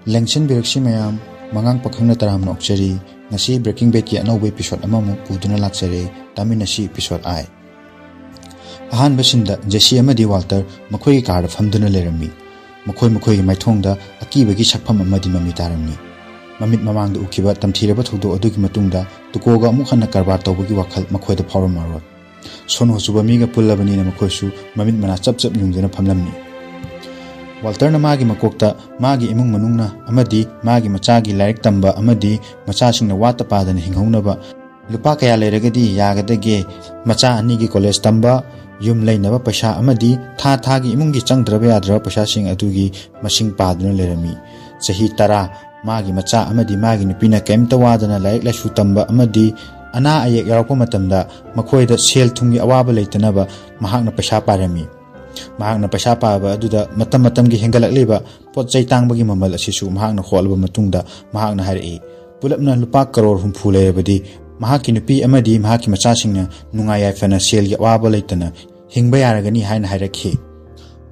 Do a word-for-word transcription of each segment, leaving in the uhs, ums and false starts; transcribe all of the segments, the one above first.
ꯂꯦꯡꯁꯤꯟꯕꯤꯔꯛꯁꯤ ꯃꯌꯥꯝ, ꯃꯉꯥꯡ ꯄꯥꯈꯪꯅ ꯇꯔꯥꯝꯅ ꯑꯣꯛꯆꯔꯤ꯫ ꯉꯁꯤ Breaking Badꯀꯤ ꯑꯅꯧꯕ episode ꯑꯃꯃꯨꯛ ꯄꯨꯗꯨꯅ ꯂꯥꯛꯆꯔꯦ꯫ ꯇꯥꯃꯤꯟꯅꯁꯤ episode I꯫ ꯑꯍꯥꯟꯕ sceneꯗ ꯖꯦꯁꯤ ꯑꯃꯗꯤ ꯋꯥꯜꯇꯔ ꯃꯈꯣꯏꯒꯤ carꯗ ꯐꯝꯗꯨꯅ ꯂꯩꯔꯝꯃꯤ꯫ ꯃꯈꯣꯏ ꯃꯈꯣꯏꯒꯤ ꯃꯥꯏꯊꯣꯡꯗ ꯑꯀꯤꯕꯒꯤ ꯁꯛꯐꯝ ꯑꯃꯗꯤ ꯃꯃꯤ ꯇꯥꯔꯝꯃꯤ꯫ ꯃꯃꯤꯠ ꯃꯃꯥꯡꯗ ꯎꯈꯤꯕ ꯇꯝꯊꯤꯔꯕ ꯊꯧꯗꯣꯛ ꯑꯗꯨꯒꯤ ꯃꯇꯨꯡꯗ ꯇꯨꯀꯣꯒ ꯑꯃꯨꯛ ꯍꯟꯅ ꯀꯔꯕꯥꯔ ꯇꯧꯕꯒꯤ ꯋꯥꯈꯜ ꯃꯈꯣꯏꯗ ꯐꯥꯎꯔꯝꯃꯔꯣꯏ꯫ ꯁꯣꯅꯣ ꯆꯨꯕ ꯃꯤꯒ ꯄꯨꯜꯂꯕꯅꯤꯅ ꯃꯈꯣꯏꯁꯨ ꯃꯃꯤꯠ ꯃꯅꯥ ꯆꯞ ꯆꯞ ꯌꯨꯡꯗꯨꯅ ꯐꯝꯂꯝꯃꯤ꯫ ꯋꯥꯜꯇꯔꯅ ꯃꯥꯒꯤ ꯃꯀꯣꯛꯇ ꯃꯥꯒꯤ ꯏꯃꯨꯡ ꯃꯅꯨꯡꯅ ꯑꯃꯗꯤ ꯃꯥꯒꯤ ꯃꯆꯥꯒꯤ ꯂꯥꯏꯔꯤꯛ ꯇꯝꯕ ꯑꯃꯗꯤ ꯃꯆꯥꯁꯤꯡꯅ ꯋꯥꯠꯇ ꯄꯥꯗꯅ ꯍꯤꯡꯍꯧꯅꯕ ꯂꯨꯄꯥ ꯀꯌꯥ ꯂꯩꯔꯒꯗꯤ ꯌꯥꯒꯗꯒꯦ, ꯃꯆꯥ ꯑꯅꯤꯒꯤ college ꯇꯝꯕ, ꯌꯨꯝ ꯂꯩꯅꯕ ꯄꯩꯁꯥ ꯑꯃꯗꯤ ꯊꯥ ꯊꯥꯒꯤ ꯏꯃꯨꯡꯒꯤ ꯆꯪꯗ꯭ꯔꯕ ꯌꯥꯗ꯭ꯔꯕ ꯄꯩꯁꯥꯁꯤꯡ ꯑꯗꯨꯒꯤ ꯃꯁꯤꯡ ꯄꯥꯗꯨꯅ ꯂꯩꯔꯝꯃꯤ꯫ ꯆꯍꯤ ꯇꯔꯥ ꯃꯥꯒꯤ ꯃꯆꯥ ꯑꯃꯗꯤ ꯃꯥꯒꯤ ꯅꯨꯄꯤꯅ ꯀꯔꯤꯝꯇ ꯋꯥꯗꯅ ꯂꯥꯏꯔꯤꯛ ꯂꯥꯏꯁꯨ ꯇꯝꯕ ꯑꯃꯗꯤ ꯑꯅꯥ ꯑꯌꯦꯛ ꯌꯥꯎꯔꯛꯄ ꯃꯇꯝꯗ ꯃꯈꯣꯏꯗ ꯁꯦꯜ ꯊꯨꯝꯒꯤ ꯑꯋꯥꯕ ꯂꯩꯇꯅꯕ ꯃꯍꯥꯛꯅ ꯄꯩꯁꯥ ꯄꯥꯔꯝꯃꯤ꯫ ꯃꯍꯥꯛꯅ ꯄꯩꯁꯥ ꯄꯥꯕ ꯑꯗꯨꯗ ꯃꯇꯝ ꯃꯇꯝꯒꯤ ꯍꯦꯟꯒꯠꯂꯛꯂꯤꯕ ꯄꯣꯠ ꯆꯩ ꯇꯥꯡꯕꯒꯤ ꯃꯃꯜ ꯑꯁꯤꯁꯨ ꯃꯍꯥꯛꯅ ꯍꯣꯠꯂꯕ ꯃꯇꯨꯡꯗ ꯃꯍꯥꯛꯅ ꯍꯥꯏꯔꯛꯏ, ꯄꯨꯂꯞꯅ ꯂꯨꯄꯥ ꯀꯔꯣꯔ ꯍꯨꯝꯐꯨ ꯂꯩꯔꯕꯗꯤ ꯃꯍꯥꯛꯀꯤ ꯅꯨꯄꯤ ꯑꯃꯗꯤ ꯃꯍꯥꯛꯀꯤ ꯃꯆꯥꯁꯤꯡꯅ ꯅꯨꯡꯉꯥꯏ ꯌꯥꯏꯐꯅ ꯁꯦꯜꯒꯤ ꯑꯋꯥꯕ ꯂꯩꯇꯅ ꯍꯤꯡꯕ ꯌꯥꯔꯒꯅꯤ ꯍꯥꯏꯅ ꯍꯥꯏꯔꯛꯈꯤ꯫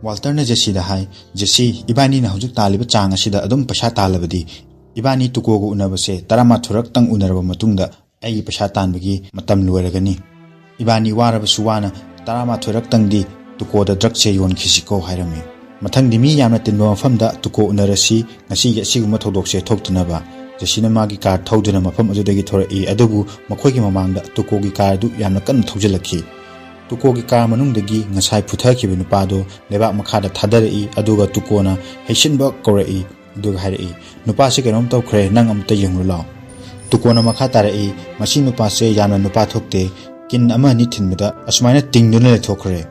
ꯋꯥꯜꯇꯔꯅ ꯖꯦꯁꯤꯗ ꯍꯥꯏ, "ꯖꯦꯁꯤ, ꯏꯕꯥꯅꯤꯅ ꯍꯧꯖꯤꯛ ꯇꯥꯜꯂꯤꯕ ꯆꯥꯡ ꯑꯁꯤꯗ ꯑꯗꯨꯝ ꯄꯩꯁꯥ ꯇꯥꯜꯂꯕꯗꯤ ꯏꯕꯥꯅꯤ ꯇꯨꯀꯣꯒ ꯎꯅꯕꯁꯦ ꯇꯔꯥꯃꯥꯊꯣꯏꯔꯛꯇꯪ ꯎꯅꯔꯕ ꯃꯇꯨꯡꯗ ꯑꯩꯒꯤ ꯄꯩꯁꯥ ꯇꯥꯟꯕꯒꯤ ꯃꯇꯝ ꯂꯣꯏꯔꯒꯅꯤ꯫ ꯏꯕꯥꯅꯤ ꯋꯥꯔꯕꯁꯨ ꯋꯥꯅ ꯇꯔꯥꯃꯥꯊꯣꯏꯔꯛꯇꯪꯗꯤ ꯇꯨꯀꯣꯗ drugꯁꯦ ꯌꯣꯟꯈꯤꯁꯤꯀꯣ" ꯍꯥꯏꯔꯝꯃꯤ꯫ "ꯃꯊꯪꯗꯤ ꯃꯤ ꯌꯥꯝꯅ ꯇꯤꯟꯕ ꯃꯐꯝꯗ ꯇꯨꯀꯣ ꯎꯅꯔꯁꯤ, ꯉꯁꯤꯒꯤ ꯑꯁꯤꯒꯨꯝꯕ ꯊꯧꯗꯣꯛꯁꯦ ꯊꯣꯛꯇꯅꯕ"꯫ ꯖꯦꯁꯤꯅ ꯃꯥꯒꯤ car ꯊꯧꯗꯨꯅ ꯃꯐꯝ ꯑꯗꯨꯗꯒꯤ ꯊꯣꯔꯛꯏ, ꯑꯗꯨꯕꯨ ꯃꯈꯣꯏꯒꯤ ꯃꯃꯥꯡꯗ ꯇꯨꯀꯣꯒꯤ car ꯑꯗꯨ ꯌꯥꯝꯅ ꯀꯟꯅ ꯊꯧꯖꯤꯜꯂꯛꯈꯤ꯫ ꯇꯨꯀꯣꯒꯤ car ꯃꯅꯨꯡꯗꯒꯤ ꯉꯁꯥꯏ ꯐꯨꯊꯈꯤꯕ ꯅꯨꯄꯥꯗꯨ ꯂꯩꯕꯥꯛ ꯃꯈꯥꯗ ꯊꯥꯗꯔꯛꯏ, ꯑꯗꯨꯒ ꯇꯨꯀꯣꯅ "ꯍꯩꯁꯤꯟꯕ" ꯀꯧꯔꯛꯏ꯫ ꯑꯗꯨꯒ ꯍꯥꯏꯔꯛꯏ, "ꯅꯨꯄꯥꯁꯤ ꯀꯩꯅꯣꯝ ꯇꯧꯈ꯭ꯔꯦ, ꯅꯪ ꯑꯝꯇ ꯌꯦꯡꯂꯨ ꯂꯥꯎ"꯫ ꯇꯨꯀꯣꯅ ꯃꯈꯥ ꯇꯥꯔꯛꯏ, "ꯃꯁꯤ ꯅꯨꯄꯥꯁꯦ ꯌꯥꯝꯅ ꯅꯨꯄꯥ ꯊꯣꯛꯇꯦ, ꯀꯤꯟ ꯑꯃ ꯑꯅꯤ ꯊꯤꯟꯕꯗ ꯑꯁꯨꯃꯥꯏꯅ ꯇꯤꯡꯗꯨꯅ ꯂꯩꯊꯣꯛꯈ꯭ꯔꯦ"꯫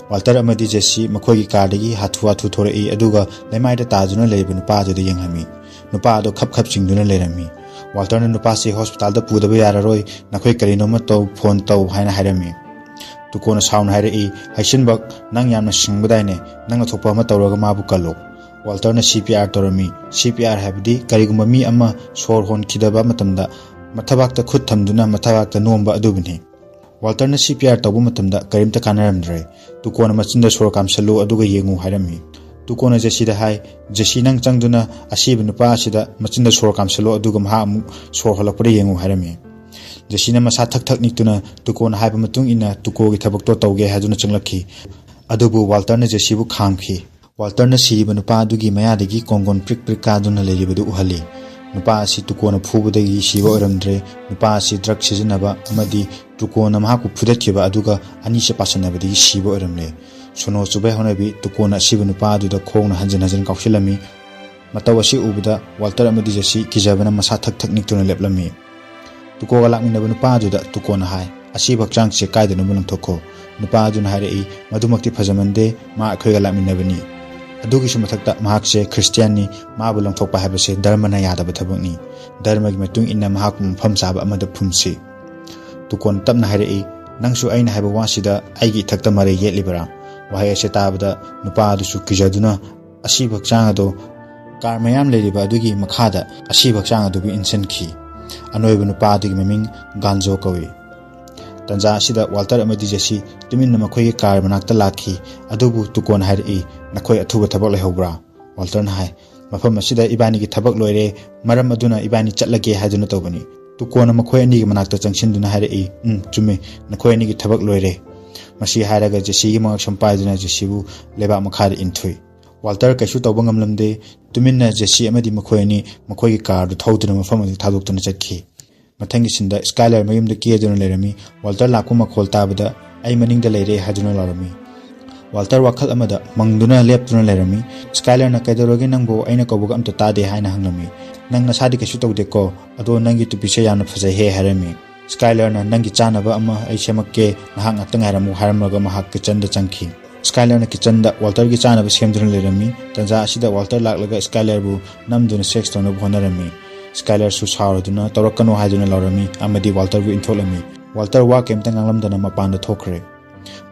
ꯋꯥꯜꯇꯔ ꯑꯃꯗꯤ ꯖꯦꯁꯤ ꯃꯈꯣꯏꯒꯤ carꯗꯒꯤ ꯍꯥꯊꯨ ꯍꯥꯊꯨ ꯊꯣꯔꯛꯏ, ꯑꯗꯨꯒ ꯂꯩꯃꯥꯏꯗ ꯇꯥꯗꯨꯅ ꯂꯩꯔꯤꯕ ꯅꯨꯄꯥ ꯑꯗꯨꯗ ꯌꯦꯡꯍꯟꯃꯤ꯫ ꯅꯨꯄꯥ ꯑꯗꯨ ꯈꯞ ꯈꯞ ꯆꯤꯡꯗꯨꯅ ꯂꯩꯔꯝꯃꯤ꯫ ꯋꯥꯜꯇꯔꯅ ꯅꯨꯄꯥꯁꯤ "ꯍꯣꯁꯄꯤꯇꯥꯜꯗ ꯄꯨꯗꯕ ꯌꯥꯔꯔꯣꯏ, ꯅꯈꯣꯏ ꯀꯔꯤꯅꯣꯃ ꯇꯧ, ꯐꯣꯟ ꯇꯧ" ꯍꯥꯏꯅ ꯍꯥꯏꯔꯝꯃꯤ꯫ ꯇꯨꯀꯣꯅ ꯁꯥꯎꯅ ꯍꯥꯏꯔꯛꯏ, "ꯍꯩꯁꯤꯟꯕ, ꯅꯪ ꯌꯥꯝꯅ ꯁꯤꯡꯕꯗꯥꯏꯅꯦ, ꯅꯪꯅ ꯊꯣꯛꯄ ꯑꯃ ꯇꯧꯔꯒ ꯃꯥꯕꯨ ꯀꯜꯂꯨ"꯫ ꯋꯥꯜꯇꯔꯅ C P R ꯇꯧꯔꯝꯃꯤ꯫ C P R ꯍꯥꯏꯕꯗꯤ ꯀꯔꯤꯒꯨꯝꯕ ꯃꯤ ꯑꯃ ꯁꯣꯔ ꯍꯣꯟꯈꯤꯗꯕ ꯃꯇꯝꯗ ꯃꯊꯕꯥꯛꯇ ꯈꯨꯠ ꯊꯝꯗꯨꯅ ꯃꯊꯕꯥꯛꯇ ꯅꯣꯝꯕ ꯑꯗꯨꯕꯨꯅꯤ꯫ ꯋꯥꯜꯇꯔꯅ C P R ꯇꯧꯕ ꯃꯇꯝꯗ ꯀꯔꯤꯝꯇ ꯀꯥꯟꯅꯔꯝꯗ꯭ꯔꯦ꯫ ꯇꯨꯀꯣꯅ "ꯃꯆꯤꯟꯗ ꯁꯣꯔ ꯀꯥꯝꯁꯜꯂꯨ ꯑꯗꯨꯒ ꯌꯦꯡꯉꯨ" ꯍꯥꯏꯔꯝꯃꯤ꯫ ꯇꯨꯀꯣꯅ ꯖꯦꯁꯤꯗ ꯍꯥꯏ, "ꯖꯦꯁꯤ, ꯅꯪ ꯆꯪꯗꯨꯅ ꯑꯁꯤꯕ ꯅꯨꯄꯥ ꯑꯁꯤꯗ ꯃꯆꯤꯟꯗ ꯁꯣꯔ ꯀꯥꯝꯁꯤꯜꯂꯣ, ꯑꯗꯨꯒ ꯃꯍꯥꯛ ꯑꯃꯨꯛ ꯁꯣꯔ ꯍꯣꯜꯂꯛꯄ꯭ꯔꯥ ꯌꯦꯡꯉꯨ" ꯍꯥꯏꯔꯝꯃꯤ꯫ ꯖꯦꯁꯤꯅ ꯃꯁꯥ ꯊꯛ ꯊꯛ ꯅꯤꯛꯇꯨꯅ ꯇꯨꯀꯣꯅ ꯍꯥꯏꯕ ꯃꯇꯨꯡ ꯏꯟꯅ ꯇꯨꯀꯣꯒꯤ ꯊꯕꯛꯇꯣ ꯇꯧꯒꯦ ꯍꯥꯏꯗꯨꯅ ꯆꯪꯂꯛꯈꯤ꯫ ꯑꯗꯨꯕꯨ ꯋꯥꯜꯇꯔꯅ ꯖꯦꯁꯤꯕꯨ ꯈꯥꯝꯈꯤ꯫ ꯋꯥꯜꯇꯔꯅ ꯁꯤꯔꯤꯕ ꯅꯨꯄꯥ ꯑꯗꯨꯒꯤ ꯃꯌꯥꯗꯒꯤ ꯀꯣꯡꯒꯣꯟ ꯄ꯭ꯔꯤꯛ ꯄ꯭ꯔꯤꯛ ꯀꯥꯗꯨꯅ ꯂꯩꯔꯤꯕꯗꯨ ꯎꯍꯜꯂꯤ꯫ ꯅꯨꯄꯥ ꯑꯁꯤ ꯇꯨꯀꯣꯅ ꯐꯨꯕꯗꯒꯤ ꯁꯤꯕ ꯑꯣꯏꯔꯝꯗ꯭ꯔꯦ꯫ ꯅꯨꯄꯥ ꯑꯁꯤ ꯗ꯭ꯔꯒ ꯁꯤꯖꯤꯟꯅꯕ ꯑꯃꯗꯤ ꯇꯨꯀꯣꯅ ꯃꯍꯥꯛꯄꯨ ꯐꯨꯗꯠꯈꯤꯕ ꯑꯗꯨꯒ ꯑꯅꯤꯁꯦ ꯄꯥꯁꯟꯅꯕꯗꯒꯤ ꯁꯤꯕ ꯑꯣꯏꯔꯝꯂꯦ꯫ ꯁꯣꯅꯣ ꯆꯨꯕꯩ ꯍꯧꯅꯕꯤ ꯇꯨꯀꯣꯅ ꯑꯁꯤꯕ ꯅꯨꯄꯥ ꯑꯗꯨꯗ ꯈꯣꯡꯅ ꯍꯟꯖꯤꯟ ꯍꯟꯖꯤꯟ ꯀꯥꯎꯁꯤꯜꯂꯝꯃꯤ꯫ ꯃꯇꯧ ꯑꯁꯤ ꯎꯕꯗ ꯋꯥꯜꯇꯔ ꯑꯃꯗꯤ ꯖꯦꯁꯤ ꯀꯤꯖꯕꯅ ꯃꯁꯥ ꯊꯛ ꯊꯛ ꯅꯤꯛꯇꯨꯅ ꯂꯦꯞꯂꯝꯃꯤ꯫ ꯇꯨꯀꯣꯒ ꯂꯥꯛꯃꯤꯟꯅꯕ ꯅꯨꯄꯥ ꯑꯗꯨꯗ ꯇꯨꯀꯣꯅ ꯍꯥꯏ, "ꯑꯁꯤꯕ ꯍꯛꯆꯥꯡꯁꯦ ꯀꯥꯏꯗꯅꯣꯃ ꯂꯪꯊꯣꯛꯈꯣ"꯫ ꯅꯨꯄꯥ ꯑꯗꯨꯅ ꯍꯥꯏꯔꯛꯏ, "ꯃꯗꯨꯃꯛꯇꯤ ꯐꯖꯃꯟꯗꯦ, ꯃꯥ ꯑꯩꯈꯣꯏꯒ ꯂꯥꯛꯃꯤꯟꯅꯕꯅꯤ꯫ ꯑꯗꯨꯒꯤꯁꯨ ꯃꯊꯛꯇ ꯃꯍꯥꯛꯁꯦ ꯈ꯭ꯔꯤꯁꯇꯤꯌꯥꯟꯅꯤ, ꯃꯥꯕꯨ ꯂꯪꯊꯣꯛꯄ ꯍꯥꯏꯕꯁꯦ ꯙꯔꯃꯅ ꯌꯥꯗꯕ ꯊꯕꯛꯅꯤ꯫ ꯙꯔꯃꯒꯤ ꯃꯇꯨꯡ ꯏꯟꯅ ꯃꯍꯥꯛꯄꯨ ꯃꯐꯝ ꯆꯥꯕ ꯑꯃꯗ ꯐꯨꯝꯁꯤ"꯫ ꯇꯨꯀꯣꯟ ꯇꯞꯅ ꯍꯥꯏꯔꯛꯏ, "ꯅꯪꯁꯨ ꯑꯩꯅ ꯍꯥꯏꯕ ꯋꯥꯁꯤꯗ ꯑꯩꯒꯤ ꯏꯊꯛꯇ ꯃꯔꯩ ꯌꯦꯠꯂꯤꯕꯔꯥ?" ꯋꯥꯍꯩ ꯑꯁꯤ ꯇꯥꯕꯗ ꯅꯨꯄꯥ ꯑꯗꯨꯁꯨ ꯀꯤꯖꯗꯨꯅ ꯑꯁꯤꯕ ꯍꯛꯆꯥꯡ ꯑꯗꯨ ꯀꯥꯔ ꯃꯌꯥꯝ ꯂꯩꯔꯤꯕ ꯑꯗꯨꯒꯤ ꯃꯈꯥꯗ ꯑꯁꯤꯕ ꯍꯛꯆꯥꯡ ꯑꯗꯨꯕꯨ ꯏꯟꯁꯤꯟꯈꯤ꯫ ꯑꯅꯣꯏꯕ ꯅꯨꯄꯥ ꯑꯗꯨꯒꯤ ꯃꯃꯤꯡ ꯒꯥꯟꯖꯣ ꯀꯧꯏ꯫ ꯇꯟꯖꯥ ꯑꯁꯤꯗ ꯋꯥꯜꯇꯔ ꯑꯃꯗꯤ ꯖꯦꯁꯤ ꯇꯨꯃꯤꯟꯅ ꯃꯈꯣꯏꯒꯤ ꯀꯥꯔ ꯃꯅꯥꯛꯇ ꯂꯥꯛꯈꯤ꯫ ꯑꯗꯨꯕꯨ ꯇꯨꯀꯣꯟ ꯍꯥꯏꯔꯛꯏ, "ꯅꯈꯣꯏ ꯑꯊꯨꯕ ꯊꯕꯛ ꯂꯩꯍꯧꯕ꯭ꯔꯥ?" ꯋꯥꯜꯇꯔꯅ ꯍꯥꯏ, "ꯃꯐꯝ ꯑꯁꯤꯗ ꯏꯕꯥꯅꯤꯒꯤ ꯊꯕꯛ ꯂꯣꯏꯔꯦ, ꯃꯔꯝ ꯑꯗꯨꯅ ꯏꯕꯥꯅꯤ ꯆꯠꯂꯒꯦ ꯍꯥꯏꯗꯨꯅ ꯇꯧꯕꯅꯤ"꯫ ꯇꯨꯀꯣꯟꯅ ꯃꯈꯣꯏ ꯑꯅꯤꯒꯤ ꯃꯅꯥꯛꯇ ꯆꯪꯁꯤꯟꯗꯨꯅ ꯍꯥꯏꯔꯛꯏ, "ꯎꯝ, ꯆꯨꯝꯃꯤ, ꯅꯈꯣꯏ ꯑꯅꯤꯒꯤ ꯊꯕꯛ ꯂꯣꯏꯔꯦ"꯫ ꯃꯁꯤ ꯍꯥꯏꯔꯒ ꯖꯦꯁꯤꯒꯤ ꯃꯉꯛꯁꯝ ꯄꯥꯏꯗꯨꯅ ꯖꯦꯁꯤꯕꯨ ꯂꯩꯕꯥꯛ ꯃꯈꯥꯗ ꯏꯟꯊꯨꯏ꯫ ꯋꯥꯜꯇꯔ ꯀꯩꯁꯨ ꯇꯧꯕ ꯉꯝꯂꯝꯗꯦ꯫ ꯇꯨꯃꯤꯟꯅ ꯖꯦꯁꯤ ꯑꯃꯗꯤ ꯃꯈꯣꯏ ꯑꯅꯤ ꯃꯈꯣꯏꯒꯤ ꯀꯥꯔꯗꯨ ꯊꯧꯗꯨꯅ ꯃꯐꯝ ꯑꯗꯨ ꯊꯥꯗꯣꯛꯇꯨꯅ ꯆꯠꯈꯤ꯫ ꯃꯊꯪꯒꯤ ꯁꯤꯟꯗ ꯁ꯭ꯀꯥꯏꯂꯔ ꯃꯌꯨꯝꯗ ꯀꯦꯗꯨꯅ ꯂꯩꯔꯝꯃꯤ꯫ ꯋꯥꯜꯇꯔ ꯂꯥꯛꯄ ꯃꯈꯣꯜ ꯇꯥꯕꯗ, "ꯑꯩ ꯃꯅꯤꯡꯗ ꯂꯩꯔꯦ" ꯍꯥꯏꯗꯨꯅ ꯂꯥꯎꯔꯝꯃꯤ꯫ ꯋꯥꯜꯇꯔ ꯋꯥꯈꯜ ꯑꯃꯗ ꯃꯪꯗꯨꯅ ꯂꯦꯞꯇꯨꯅ ꯂꯩꯔꯝꯃꯤ꯫ ꯁ꯭ꯀꯥꯏꯂꯔꯅ, "ꯀꯩꯗꯧꯔꯒꯦ ꯅꯪꯕꯨ? ꯑꯩꯅ ꯀꯧꯕꯒ ꯑꯝꯇ ꯇꯥꯗꯦ" ꯍꯥꯏꯅ ꯍꯪꯂꯝꯃꯤ꯫ "ꯅꯪ ꯅꯁꯥꯗꯤ ꯀꯩꯁꯨ ꯇꯧꯗꯦꯀꯣ? ꯑꯗꯣ ꯅꯪꯒꯤ ꯇꯨꯄꯤꯁꯦ ꯌꯥꯝꯅ ꯐꯖꯩꯍꯦ" ꯍꯥꯏꯔꯝꯃꯤ꯫ ꯁ꯭ꯀꯥꯏꯂꯔꯅ, "ꯅꯪꯒꯤ ꯆꯥꯅꯕ ꯑꯃ ꯑꯩ ꯁꯦꯝꯃꯛꯀꯦ, ꯅꯍꯥꯛ ꯉꯥꯛꯇ ꯉꯥꯏꯔꯝꯃꯨ" ꯍꯥꯏꯔꯝꯂꯒ ꯃꯍꯥꯛ ꯀꯤꯆꯟꯗ ꯆꯪꯈꯤ꯫ ꯁ꯭ꯀꯥꯏꯂꯔꯅ ꯀꯤꯆꯟꯗ ꯋꯥꯜꯇꯔꯒꯤ ꯆꯥꯅꯕ ꯁꯦꯝꯗꯨꯅ ꯂꯩꯔꯝꯃꯤ꯫ ꯇꯟꯖꯥ ꯑꯁꯤꯗ ꯋꯥꯜꯇꯔ ꯂꯥꯛꯂꯒ ꯁ꯭ꯀꯥꯏꯂꯔꯕꯨ ꯅꯝꯗꯨꯅ ꯁꯦꯛꯁ ꯇꯧꯅꯕ ꯍꯣꯠꯅꯔꯝꯃꯤ꯫ ꯁ꯭ꯀꯥꯏꯂꯔꯁꯨ ꯁꯥꯎꯔꯗꯨꯅ "ꯇꯧꯔꯛꯀꯅꯨ" ꯍꯥꯏꯗꯨꯅ ꯂꯥꯎꯔꯝꯃꯤ ꯑꯃꯗꯤ ꯋꯥꯜꯇꯔꯕꯨ ꯏꯟꯊꯣꯛꯂꯝꯃꯤ꯫ ꯋꯥꯜꯇꯔ ꯋꯥ ꯀꯩꯝꯇ ꯉꯥꯡꯂꯝꯗꯅ ꯃꯄꯥꯟꯗ ꯊꯣꯛꯈ꯭ꯔꯦ꯫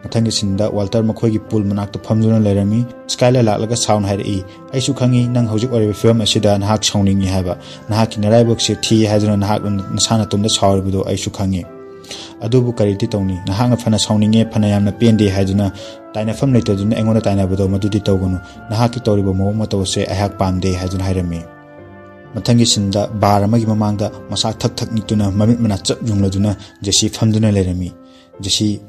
ꯃꯊꯪꯒꯤ ꯁꯤꯟꯗ ꯋꯥꯜꯇꯔ ꯃꯈꯣꯏꯒꯤ ꯄꯨꯜ ꯃꯅꯥꯛꯇ ꯐꯝꯗꯨꯅ ꯂꯩꯔꯝꯃꯤ꯫ ꯁ꯭ꯀꯥꯏꯂꯔ ꯂꯥꯛꯂꯒ ꯁꯥꯎꯅ ꯍꯥꯏꯔꯛꯏ, "ꯑꯩꯁꯨ ꯈꯪꯉꯤ ꯅꯪ ꯍꯧꯖꯤꯛ ꯑꯣꯏꯔꯤꯕ ꯐꯤꯕꯝ ꯑꯁꯤꯗ ꯅꯍꯥꯛ ꯁꯥꯎꯅꯤꯡꯉꯤ ꯍꯥꯏꯕ꯫ ꯅꯍꯥꯛꯀꯤ ꯅꯔꯥꯏꯕꯛꯁꯦ ꯊꯤ ꯍꯥꯏꯗꯨꯅ ꯅꯍꯥꯛ ꯅꯁꯥ ꯅꯇꯣꯝꯇ ꯁꯥꯎꯔꯤꯕꯗꯨ ꯑꯩꯁꯨ ꯈꯪꯉꯤ꯫ ꯑꯗꯨꯕꯨ ꯀꯔꯤꯗꯤ ꯇꯧꯅꯤ? ꯅꯍꯥꯛꯅ ꯐꯅ ꯁꯥꯎꯅꯤꯡꯉꯦ, ꯐꯅ ꯌꯥꯝꯅ ꯄꯦꯟꯗꯦ ꯍꯥꯏꯗꯨꯅ ꯇꯥꯏꯅꯐꯝ ꯂꯩꯇꯗꯨꯅ ꯑꯩꯉꯣꯟꯗ ꯇꯥꯏꯅꯕꯗꯣ ꯃꯗꯨꯗꯤ ꯇꯧꯒꯅꯨ꯫ ꯅꯍꯥꯛꯀꯤ ꯇꯧꯔꯤꯕ ꯃꯑꯣꯡ ꯃꯇꯧ ꯑꯁꯦ ꯑꯩꯍꯥꯛ ꯄꯥꯝꯗꯦ" ꯍꯥꯏꯗꯨꯅ ꯍꯥꯏꯔꯝꯃꯤ꯫ ꯃꯊꯪꯒꯤ ꯁꯤꯟꯗ ꯕꯥꯔ ꯑꯃꯒꯤ ꯃꯃꯥꯡꯗ ꯃꯁꯥ ꯊꯛ ꯊꯛ ꯅꯤꯛꯇꯨꯅ ꯃꯃꯤꯠ ꯃꯅꯥ ꯆꯞ ꯌꯨꯡꯂꯗꯨꯅ ꯖꯦꯁꯤ ꯐꯝꯗꯨꯅ ꯂꯩꯔꯝꯃꯤ꯫ ꯖꯦꯁꯤ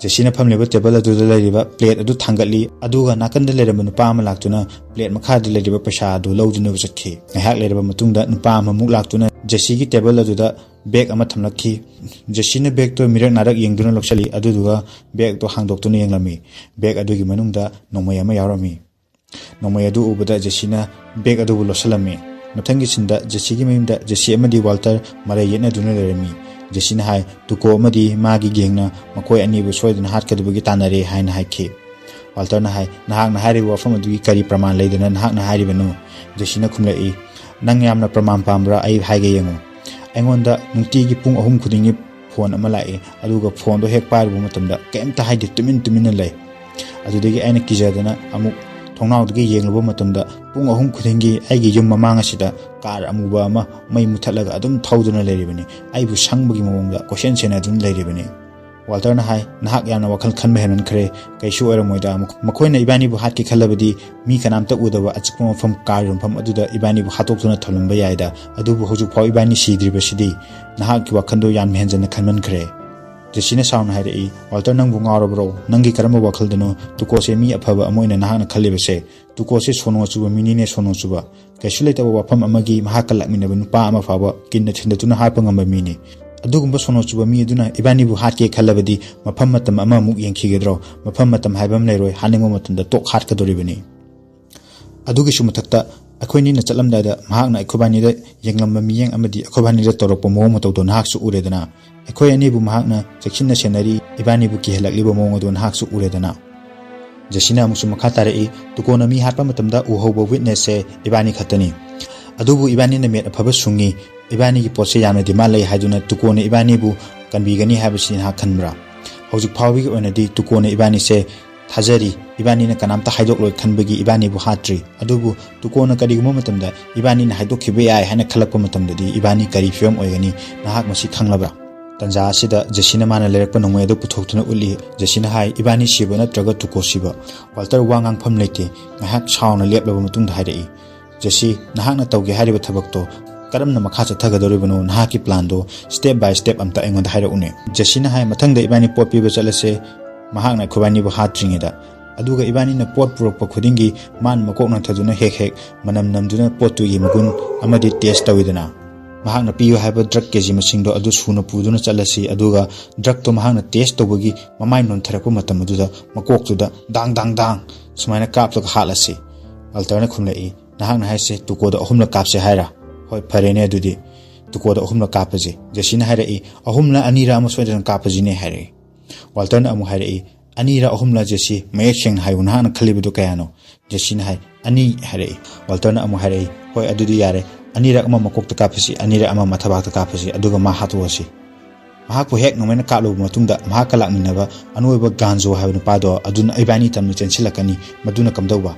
ꯖꯦꯁꯤꯅ ꯐꯝꯂꯤꯕ ꯇꯦꯕꯜ ꯑꯗꯨꯗ ꯂꯩꯔꯤꯕ ꯄ꯭ꯂꯦꯠ ꯑꯗꯨ ꯊꯥꯡꯒꯠꯂꯤ꯫ ꯑꯗꯨꯒ ꯅꯥꯀꯟꯗ ꯂꯩꯔꯝꯕ ꯅꯨꯄꯥ ꯑꯃ ꯂꯥꯛꯇꯨꯅ ꯄ꯭ꯂꯦꯠ ꯃꯈꯥꯗ ꯂꯩꯔꯤꯕ ꯄꯩꯁꯥ ꯑꯗꯨ ꯂꯧꯗꯨꯅ ꯆꯠꯈꯤ꯫ ꯉꯥꯏꯍꯥꯛ ꯂꯩꯔꯕ ꯃꯇꯨꯡꯗ ꯅꯨꯄꯥ ꯑꯃꯃꯨꯛ ꯂꯥꯛꯇꯨꯅ ꯖꯦꯁꯤꯒꯤ ꯇꯦꯕꯜ ꯑꯗꯨꯗ ꯕꯦꯒ ꯑꯃ ꯊꯝꯂꯛꯈꯤ꯫ ꯖꯦꯁꯤꯅ ꯕꯦꯒꯇꯣ ꯃꯤꯔꯛ ꯅꯥꯔꯛ ꯌꯦꯡꯗꯨꯅ ꯂꯧꯁꯤꯜꯂꯤ, ꯑꯗꯨꯗꯨꯒ ꯕꯦꯒꯇꯣ ꯍꯥꯡꯗꯣꯛꯇꯨꯅ ꯌꯦꯡꯂꯝꯃꯤ꯫ ꯕꯦꯒ ꯑꯗꯨꯒꯤ ꯃꯅꯨꯡꯗ ꯅꯣꯡꯃꯩ ꯑꯃ ꯌꯥꯎꯔꯝꯃꯤ꯫ ꯅꯣꯡꯃꯩ ꯑꯗꯨ ꯎꯕꯗ ꯖꯦꯁꯤꯅ ꯕꯦꯒ ꯑꯗꯨꯕꯨ ꯂꯣꯠꯁꯤꯜꯂꯝꯃꯤ꯫ ꯃꯊꯪꯒꯤ ꯁꯤꯟꯗ ꯖꯦꯁꯤꯒꯤ ꯃꯌꯨꯝꯗ ꯖꯦꯁꯤ ꯑꯃꯗꯤ ꯋꯥꯜꯇꯔ ꯃꯔꯩ ꯌꯦꯠꯅꯗꯨꯅ ꯂꯩꯔꯝꯃꯤ꯫ ꯖꯦꯁꯤꯅ ꯍꯥꯏ, "ꯇꯨꯀꯣ ꯑꯃꯗꯤ ꯃꯥꯒꯤ ꯒꯦꯡꯅ ꯃꯈꯣꯏ ꯑꯅꯤꯕꯨ ꯁꯣꯏꯗꯅ ꯍꯥꯠꯀꯗꯕꯒꯤ ꯇꯥꯟꯅꯔꯦ" ꯍꯥꯏꯅ ꯍꯥꯏꯈꯤ꯫ ꯋꯥꯜꯇꯔꯅ ꯍꯥꯏ, "ꯅꯍꯥꯛꯅ ꯍꯥꯏꯔꯤꯕ ꯋꯥꯐꯝ ꯑꯗꯨꯒꯤ ꯀꯔꯤ ꯄ꯭ꯔꯃꯥꯟ ꯂꯩꯗꯅ ꯅꯍꯥꯛꯅ ꯍꯥꯏꯔꯤꯕꯅꯣ?" ꯖꯦꯁꯤꯅ ꯈꯨꯝꯂꯛꯏ, "ꯅꯪ ꯌꯥꯝꯅ ꯄ꯭ꯔꯃꯥꯟ ꯄꯥꯝꯕ꯭ꯔꯥ? ꯑꯩ ꯍꯥꯏꯒꯦ ꯌꯦꯡꯉꯨ꯫ ꯑꯩꯉꯣꯟꯗ ꯅꯨꯡꯇꯤꯒꯤ ꯄꯨꯡ ꯑꯍꯨꯝ ꯈꯨꯗꯤꯡꯒꯤ ꯐꯣꯟ ꯑꯃ ꯂꯥꯛꯏ, ꯑꯗꯨꯒ ꯐꯣꯟꯗꯣ ꯍꯦꯛ ꯄꯥꯏꯔꯨꯕ ꯃꯇꯝꯗ ꯀꯩꯝꯇ ꯍꯥꯏꯗꯦ, ꯇꯨꯃꯤꯟ ꯇꯨꯃꯤꯟꯅ ꯂꯩ꯫ ꯑꯗꯨꯗꯒꯤ ꯑꯩꯅ ꯀꯤꯖꯗꯅ ꯑꯃꯨꯛ ꯊꯣꯡꯅꯥꯎꯗꯒꯤ ꯌꯦꯡꯂꯨꯕ ꯃꯇꯝꯗ ꯄꯨꯡ ꯑꯍꯨꯝ ꯈꯨꯗꯤꯡꯒꯤ ꯑꯩꯒꯤ ꯌꯨꯝ ꯃꯃꯥꯡ ꯑꯁꯤꯗ ꯀꯥꯔ ꯑꯃꯨꯕ ꯑꯃ ꯃꯩ ꯃꯨꯊꯠꯂꯒ ꯑꯗꯨꯝ ꯊꯧꯗꯨꯅ ꯂꯩꯔꯤꯕꯅꯤ꯫ ꯑꯩꯕꯨ ꯁꯪꯕꯒꯤ ꯃꯑꯣꯡꯗ ꯀꯣꯏꯁꯦꯟ ꯁꯦꯟꯅꯗꯨꯅ ꯂꯩꯔꯤꯕꯅꯤ꯫" ꯋꯥꯜꯇꯔꯅ ꯍꯥꯏ, "ꯅꯍꯥꯛ ꯌꯥꯝꯅ ꯋꯥꯈꯜ ꯈꯟꯕ ꯍꯦꯟꯃꯟꯈ꯭ꯔꯦ꯫ ꯀꯩꯁꯨ ꯑꯣꯏꯔꯝꯃꯣꯏꯗ꯫ ꯃꯈꯣꯏꯅ ꯏꯕꯥꯅꯤꯕꯨ ꯍꯥꯠꯀꯦ ꯈꯜꯂꯕꯗꯤ ꯃꯤ ꯀꯅꯥꯝꯇ ꯎꯗꯕ ꯑꯆꯤꯛꯄ ꯃꯐꯝ, ꯀꯥꯔ ꯌꯣꯟꯐꯝ ꯑꯗꯨꯗ ꯏꯕꯥꯅꯤꯕꯨ ꯍꯥꯠꯇꯣꯛꯇꯨꯅ ꯊꯝꯂꯝꯕ ꯌꯥꯏꯗ꯫ ꯑꯗꯨꯕꯨ ꯍꯧꯖꯤꯛꯐꯥꯎ ꯏꯕꯥꯅꯤ ꯁꯤꯗ꯭ꯔꯤꯕꯁꯤꯗꯤ꯫ ꯅꯍꯥꯛꯀꯤ ꯋꯥꯈꯜꯗꯣ ꯌꯥꯝ ꯍꯦꯟꯖꯟꯅ ꯈꯟꯃꯟꯈ꯭ꯔꯦ꯫" ꯖꯦꯁꯤꯅ ꯁꯥꯎꯅ ꯍꯥꯏꯔꯛꯏ, "ꯋꯥꯜꯇꯔ, ꯅꯪꯕꯨ ꯉꯥꯎꯔꯕ꯭ꯔꯣ? ꯅꯪꯒꯤ ꯀꯔꯝꯕ ꯋꯥꯈꯜꯗꯅꯣ ꯇꯨꯀꯣꯁꯦ ꯃꯤ ꯑꯐꯕ ꯑꯃ ꯑꯣꯏꯅ ꯅꯍꯥꯛꯅ ꯈꯜꯂꯤꯕꯁꯦ? ꯇꯨꯀꯣꯁꯦ ꯁꯣꯅꯣ ꯆꯨꯕ ꯃꯤꯅꯤꯅꯦ, ꯁꯣꯅꯣ ꯆꯨꯕ꯫ ꯀꯩꯁꯨ ꯂꯩꯇꯕ ꯋꯥꯐꯝ ꯑꯃꯒꯤ ꯃꯍꯥꯛꯀ ꯂꯥꯛꯃꯤꯟꯅꯕ ꯅꯨꯄꯥ ꯑꯃ ꯐꯥꯎꯕ ꯀꯤꯟꯅ ꯊꯤꯟꯗꯠꯇꯨꯅ ꯍꯥꯠꯄ ꯉꯝꯕ ꯃꯤꯅꯤ꯫ ꯑꯗꯨꯒꯨꯝꯕ ꯁꯣꯅꯣ ꯆꯨꯕ ꯃꯤ ꯑꯗꯨꯅ ꯏꯕꯥꯅꯤꯕꯨ ꯍꯥꯠꯀꯦ ꯈꯜꯂꯕꯗꯤ ꯃꯐꯝ ꯃꯇꯝ ꯑꯃꯃꯨꯛ ꯌꯦꯡꯈꯤꯒꯗ꯭ꯔꯣ? ꯃꯐꯝ ꯃꯇꯝ ꯍꯥꯏꯕ ꯑꯃ ꯂꯩꯔꯣꯏ, ꯍꯥꯠꯅꯤꯡꯕ ꯃꯇꯝꯗ ꯇꯣꯛ ꯍꯥꯠꯀꯗꯧꯔꯤꯕꯅꯤ꯫ ꯑꯗꯨꯒꯤꯁꯨ ꯃꯊꯛꯇ ꯑꯩꯈꯣꯏꯅꯤꯅ ꯆꯠꯂꯝꯗꯥꯏꯗ ꯃꯍꯥꯛꯅ ꯑꯩꯈꯣꯏꯕꯥꯅꯤꯗ ꯌꯦꯡꯂꯝꯕ ꯃꯤꯠꯌꯦꯡ ꯑꯃꯗꯤ ꯑꯩꯈꯣꯏꯕꯥꯅꯤꯗ ꯇꯧꯔꯛꯄ ꯃꯑꯣꯡ ꯃꯇꯧꯗꯣ ꯅꯍꯥꯛꯁꯨ ꯎꯔꯦꯗꯅ꯫ ꯑꯩꯈꯣꯏ ꯑꯅꯤꯕꯨ ꯃꯍꯥꯛꯅ ꯆꯦꯛꯁꯤꯟꯅ ꯁꯦꯟꯅꯔꯤ, ꯏꯕꯥꯅꯤꯕꯨ ꯀꯤꯍꯜꯂꯛꯂꯤꯕ ꯃꯑꯣꯡ ꯑꯗꯨ ꯅꯍꯥꯛꯁꯨ ꯎꯔꯦꯗꯅ꯫" ꯖꯦꯁꯤꯅ ꯑꯃꯨꯛꯁꯨ ꯃꯈꯥ ꯇꯥꯔꯛꯏ, "ꯇꯨꯀꯣꯅ ꯃꯤ ꯍꯥꯠꯄ ꯃꯇꯝꯗ ꯎꯍꯧꯕ ꯋꯤꯠꯅꯦꯁꯁꯦ ꯏꯕꯥꯅꯤ ꯈꯛꯇꯅꯤ꯫ ꯑꯗꯨꯕꯨ ꯏꯕꯥꯅꯤꯅ ꯃꯦꯠ ꯑꯐꯕ ꯁꯨꯡꯉꯤ, ꯏꯕꯥꯅꯤꯒꯤ ꯄꯣꯠꯁꯦ ꯌꯥꯝꯅ ꯗꯤꯃꯥꯟ ꯂꯩ ꯍꯥꯏꯗꯨꯅ ꯇꯨꯀꯣꯅ ꯏꯕꯥꯅꯤꯕꯨ ꯀꯟꯕꯤꯒꯅꯤ ꯍꯥꯏꯕꯁꯤ ꯅꯍꯥꯛ ꯈꯟꯕ꯭ꯔꯥ? ꯍꯧꯖꯤꯛ ꯐꯥꯎꯕꯒꯤ ꯑꯣꯏꯅꯗꯤ ꯇꯨꯀꯣꯅ ꯏꯕꯥꯅꯤꯁꯦ ꯊꯥꯖꯔꯤ, ꯏꯕꯥꯅꯤꯅ ꯀꯅꯥꯝꯇ ꯍꯥꯏꯗꯣꯛꯂꯣꯏ ꯈꯟꯕꯒꯤ ꯏꯕꯥꯅꯤꯕꯨ ꯍꯥꯠꯇ꯭ꯔꯤ꯫ ꯑꯗꯨꯕꯨ ꯇꯨꯀꯣꯅ ꯀꯔꯤꯒꯨꯝꯕ ꯃꯇꯝꯗ ꯏꯕꯥꯅꯤꯅ ꯍꯥꯏꯗꯣꯛꯈꯤꯕ ꯌꯥꯏ ꯍꯥꯏꯅ ꯈꯜꯂꯛꯄ ꯃꯇꯝꯗꯗꯤ ꯏꯕꯥꯅꯤ ꯀꯔꯤ ꯐꯤꯕꯝ ꯑꯣꯏꯒꯅꯤ, ꯅꯍꯥꯛ ꯃꯁꯤ ꯈꯪꯂꯕ꯭ꯔꯥ?" ꯇꯟꯖꯥ ꯑꯁꯤꯗ ꯖꯦꯁꯤꯅ ꯃꯥꯅ ꯂꯩꯔꯛꯄ ꯅꯣꯡꯃꯩ ꯑꯗꯨ ꯄꯨꯊꯣꯛꯇꯨꯅ ꯎꯠꯂꯤ꯫ ꯖꯦꯁꯤꯅ ꯍꯥꯏ, "ꯏꯕꯥꯅꯤ ꯁꯤꯕ ꯅꯠꯇ꯭ꯔꯒ ꯇꯨꯀꯣ ꯁꯤꯕ?" ꯋꯥꯜꯇꯔ ꯋꯥ ꯉꯥꯡꯐꯝ ꯂꯩꯇꯦ꯫ ꯉꯥꯏꯍꯥꯛ ꯁꯥꯎꯅ ꯂꯦꯞꯂꯕ ꯃꯇꯨꯡꯗ ꯍꯥꯏꯔꯛꯏ, "ꯖꯦꯁꯤ, ꯅꯍꯥꯛꯅ ꯇꯧꯒꯦ ꯍꯥꯏꯔꯤꯕ ꯊꯕꯛꯇꯣ ꯀꯔꯝꯅ ꯃꯈꯥ ꯆꯠꯊꯒꯗꯧꯔꯤꯕꯅꯣ? ꯅꯍꯥꯛꯀꯤ plan ꯗꯣ step by step ꯑꯝꯇ ꯑꯩꯉꯣꯟꯗ ꯍꯥꯏꯔꯛꯎꯅꯦ?" ꯖꯦꯁꯤꯅ ꯍꯥꯏ, "ꯃꯊꯪꯗ ꯏꯕꯥꯅꯤ ꯄꯣꯠ ꯄꯤꯕ ꯆꯠꯂꯁꯦ, ꯃꯍꯥꯛꯅ ꯑꯩꯈꯣꯏꯕꯥꯅꯤꯕꯨ ꯍꯥꯠꯇ꯭ꯔꯤꯉꯩꯗ꯫ ꯑꯗꯨꯒ ꯏꯕꯥꯅꯤꯅ ꯄꯣꯠ ꯄꯨꯔꯛꯄ ꯈꯨꯗꯤꯡꯒꯤ ꯃꯥꯅ ꯃꯀꯣꯛ ꯅꯟꯊꯗꯨꯅ ꯍꯦꯛ ꯍꯦꯛ ꯃꯅꯝ ꯅꯝꯗꯨꯅ ꯄꯣꯠꯇꯨꯒꯤ ꯃꯒꯨꯟ ꯑꯃꯗꯤ test ꯇꯧꯏꯗꯅ꯫ ꯃꯍꯥꯛꯅ ꯄꯤꯌꯨ ꯍꯥꯏꯕ drug ꯀꯦ ꯖꯤ ꯃꯁꯤꯡꯗꯣ ꯑꯗꯨ ꯁꯨꯅ ꯄꯨꯗꯨꯅ ꯆꯠꯂꯁꯤ, ꯑꯗꯨꯒ drug ꯇꯣ ꯃꯍꯥꯛꯅ test ꯇꯧꯕꯒꯤ ꯃꯃꯥꯏ ꯅꯣꯟꯊꯔꯛꯄ ꯃꯇꯝ ꯑꯗꯨꯗ ꯃꯀꯣꯛꯇꯨꯗ ꯗꯥꯡ ꯗꯥꯡ ꯗꯥꯡ ꯁꯨꯃꯥꯏꯅ ꯀꯥꯞꯂꯒ ꯍꯥꯠꯂꯁꯤ꯫" ꯋꯥꯜꯇꯔꯅ ꯈꯨꯝꯂꯛꯏ, "ꯅꯍꯥꯛꯅ ꯍꯥꯏꯁꯦ ꯇꯨꯀꯣꯗ ꯑꯍꯨꯝꯂꯛ ꯀꯥꯞꯁꯦ ꯍꯥꯏꯔꯥ? ꯍꯣꯏ, ꯐꯔꯦꯅꯦ ꯑꯗꯨꯗꯤ, ꯇꯨꯀꯣꯗ ꯑꯍꯨꯝꯂꯛ ꯀꯥꯞꯄꯁꯦ꯫" ꯖꯦꯁꯤꯅ ꯍꯥꯏꯔꯛꯏ, "ꯑꯍꯨꯝꯂ ꯑꯅꯤꯔ ꯑꯃ ꯁꯣꯏꯗꯅ ꯀꯥꯞꯄꯁꯤꯅꯦ" ꯍꯥꯏꯔꯛꯏ꯫ ꯋꯥꯜꯇꯔꯅ ꯑꯃꯨꯛ ꯍꯥꯏꯔꯛꯏ, "ꯑꯅꯤꯔ ꯑꯍꯨꯝꯂ ꯖꯦꯁꯤ? ꯃꯌꯦꯛ ꯁꯦꯡꯅ ꯍꯥꯏꯌꯨ, ꯅꯍꯥꯛꯅ ꯈꯜꯂꯤꯕꯗꯨ ꯀꯌꯥꯅꯣ?" ꯖꯦꯁꯤꯅ ꯍꯥꯏ, "ꯑꯅꯤ" ꯍꯥꯏꯔꯛꯏ꯫ ꯋꯥꯜꯇꯔꯅ ꯑꯃꯨꯛ ꯍꯥꯏꯔꯛꯏ, "ꯍꯣꯏ, ꯑꯗꯨꯗꯤ ꯌꯥꯔꯦ, ꯑꯅꯤꯔꯛ ꯑꯃ ꯃꯀꯣꯛꯇ ꯀꯥꯞꯄꯁꯤ, ꯑꯅꯤꯔꯛ ꯑꯃ ꯃꯊꯕꯥꯛꯇ ꯀꯥꯞꯄꯁꯤ, ꯑꯗꯨꯒ ꯃꯥ ꯍꯥꯠꯇꯣꯛꯑꯁꯤ꯫" ꯃꯍꯥꯛꯄꯨ ꯍꯦꯛ ꯅꯣꯡꯃꯩꯅ ꯀꯥꯞꯂꯕ ꯃꯇꯨꯡꯗ, ꯃꯍꯥꯛꯀ ꯂꯥꯛꯃꯤꯟꯅꯕ ꯑꯅꯣꯏꯕ ꯒꯥꯟꯖꯣ ꯍꯥꯏꯕ ꯅꯨꯄꯥꯗꯣ ꯑꯗꯨꯅ ꯏꯕꯥꯅꯤ ꯇꯝꯅ ꯆꯦꯟꯁꯤꯜꯂꯛꯀꯅꯤ꯫ ꯃꯗꯨꯅ ꯀꯝꯗꯧꯕ?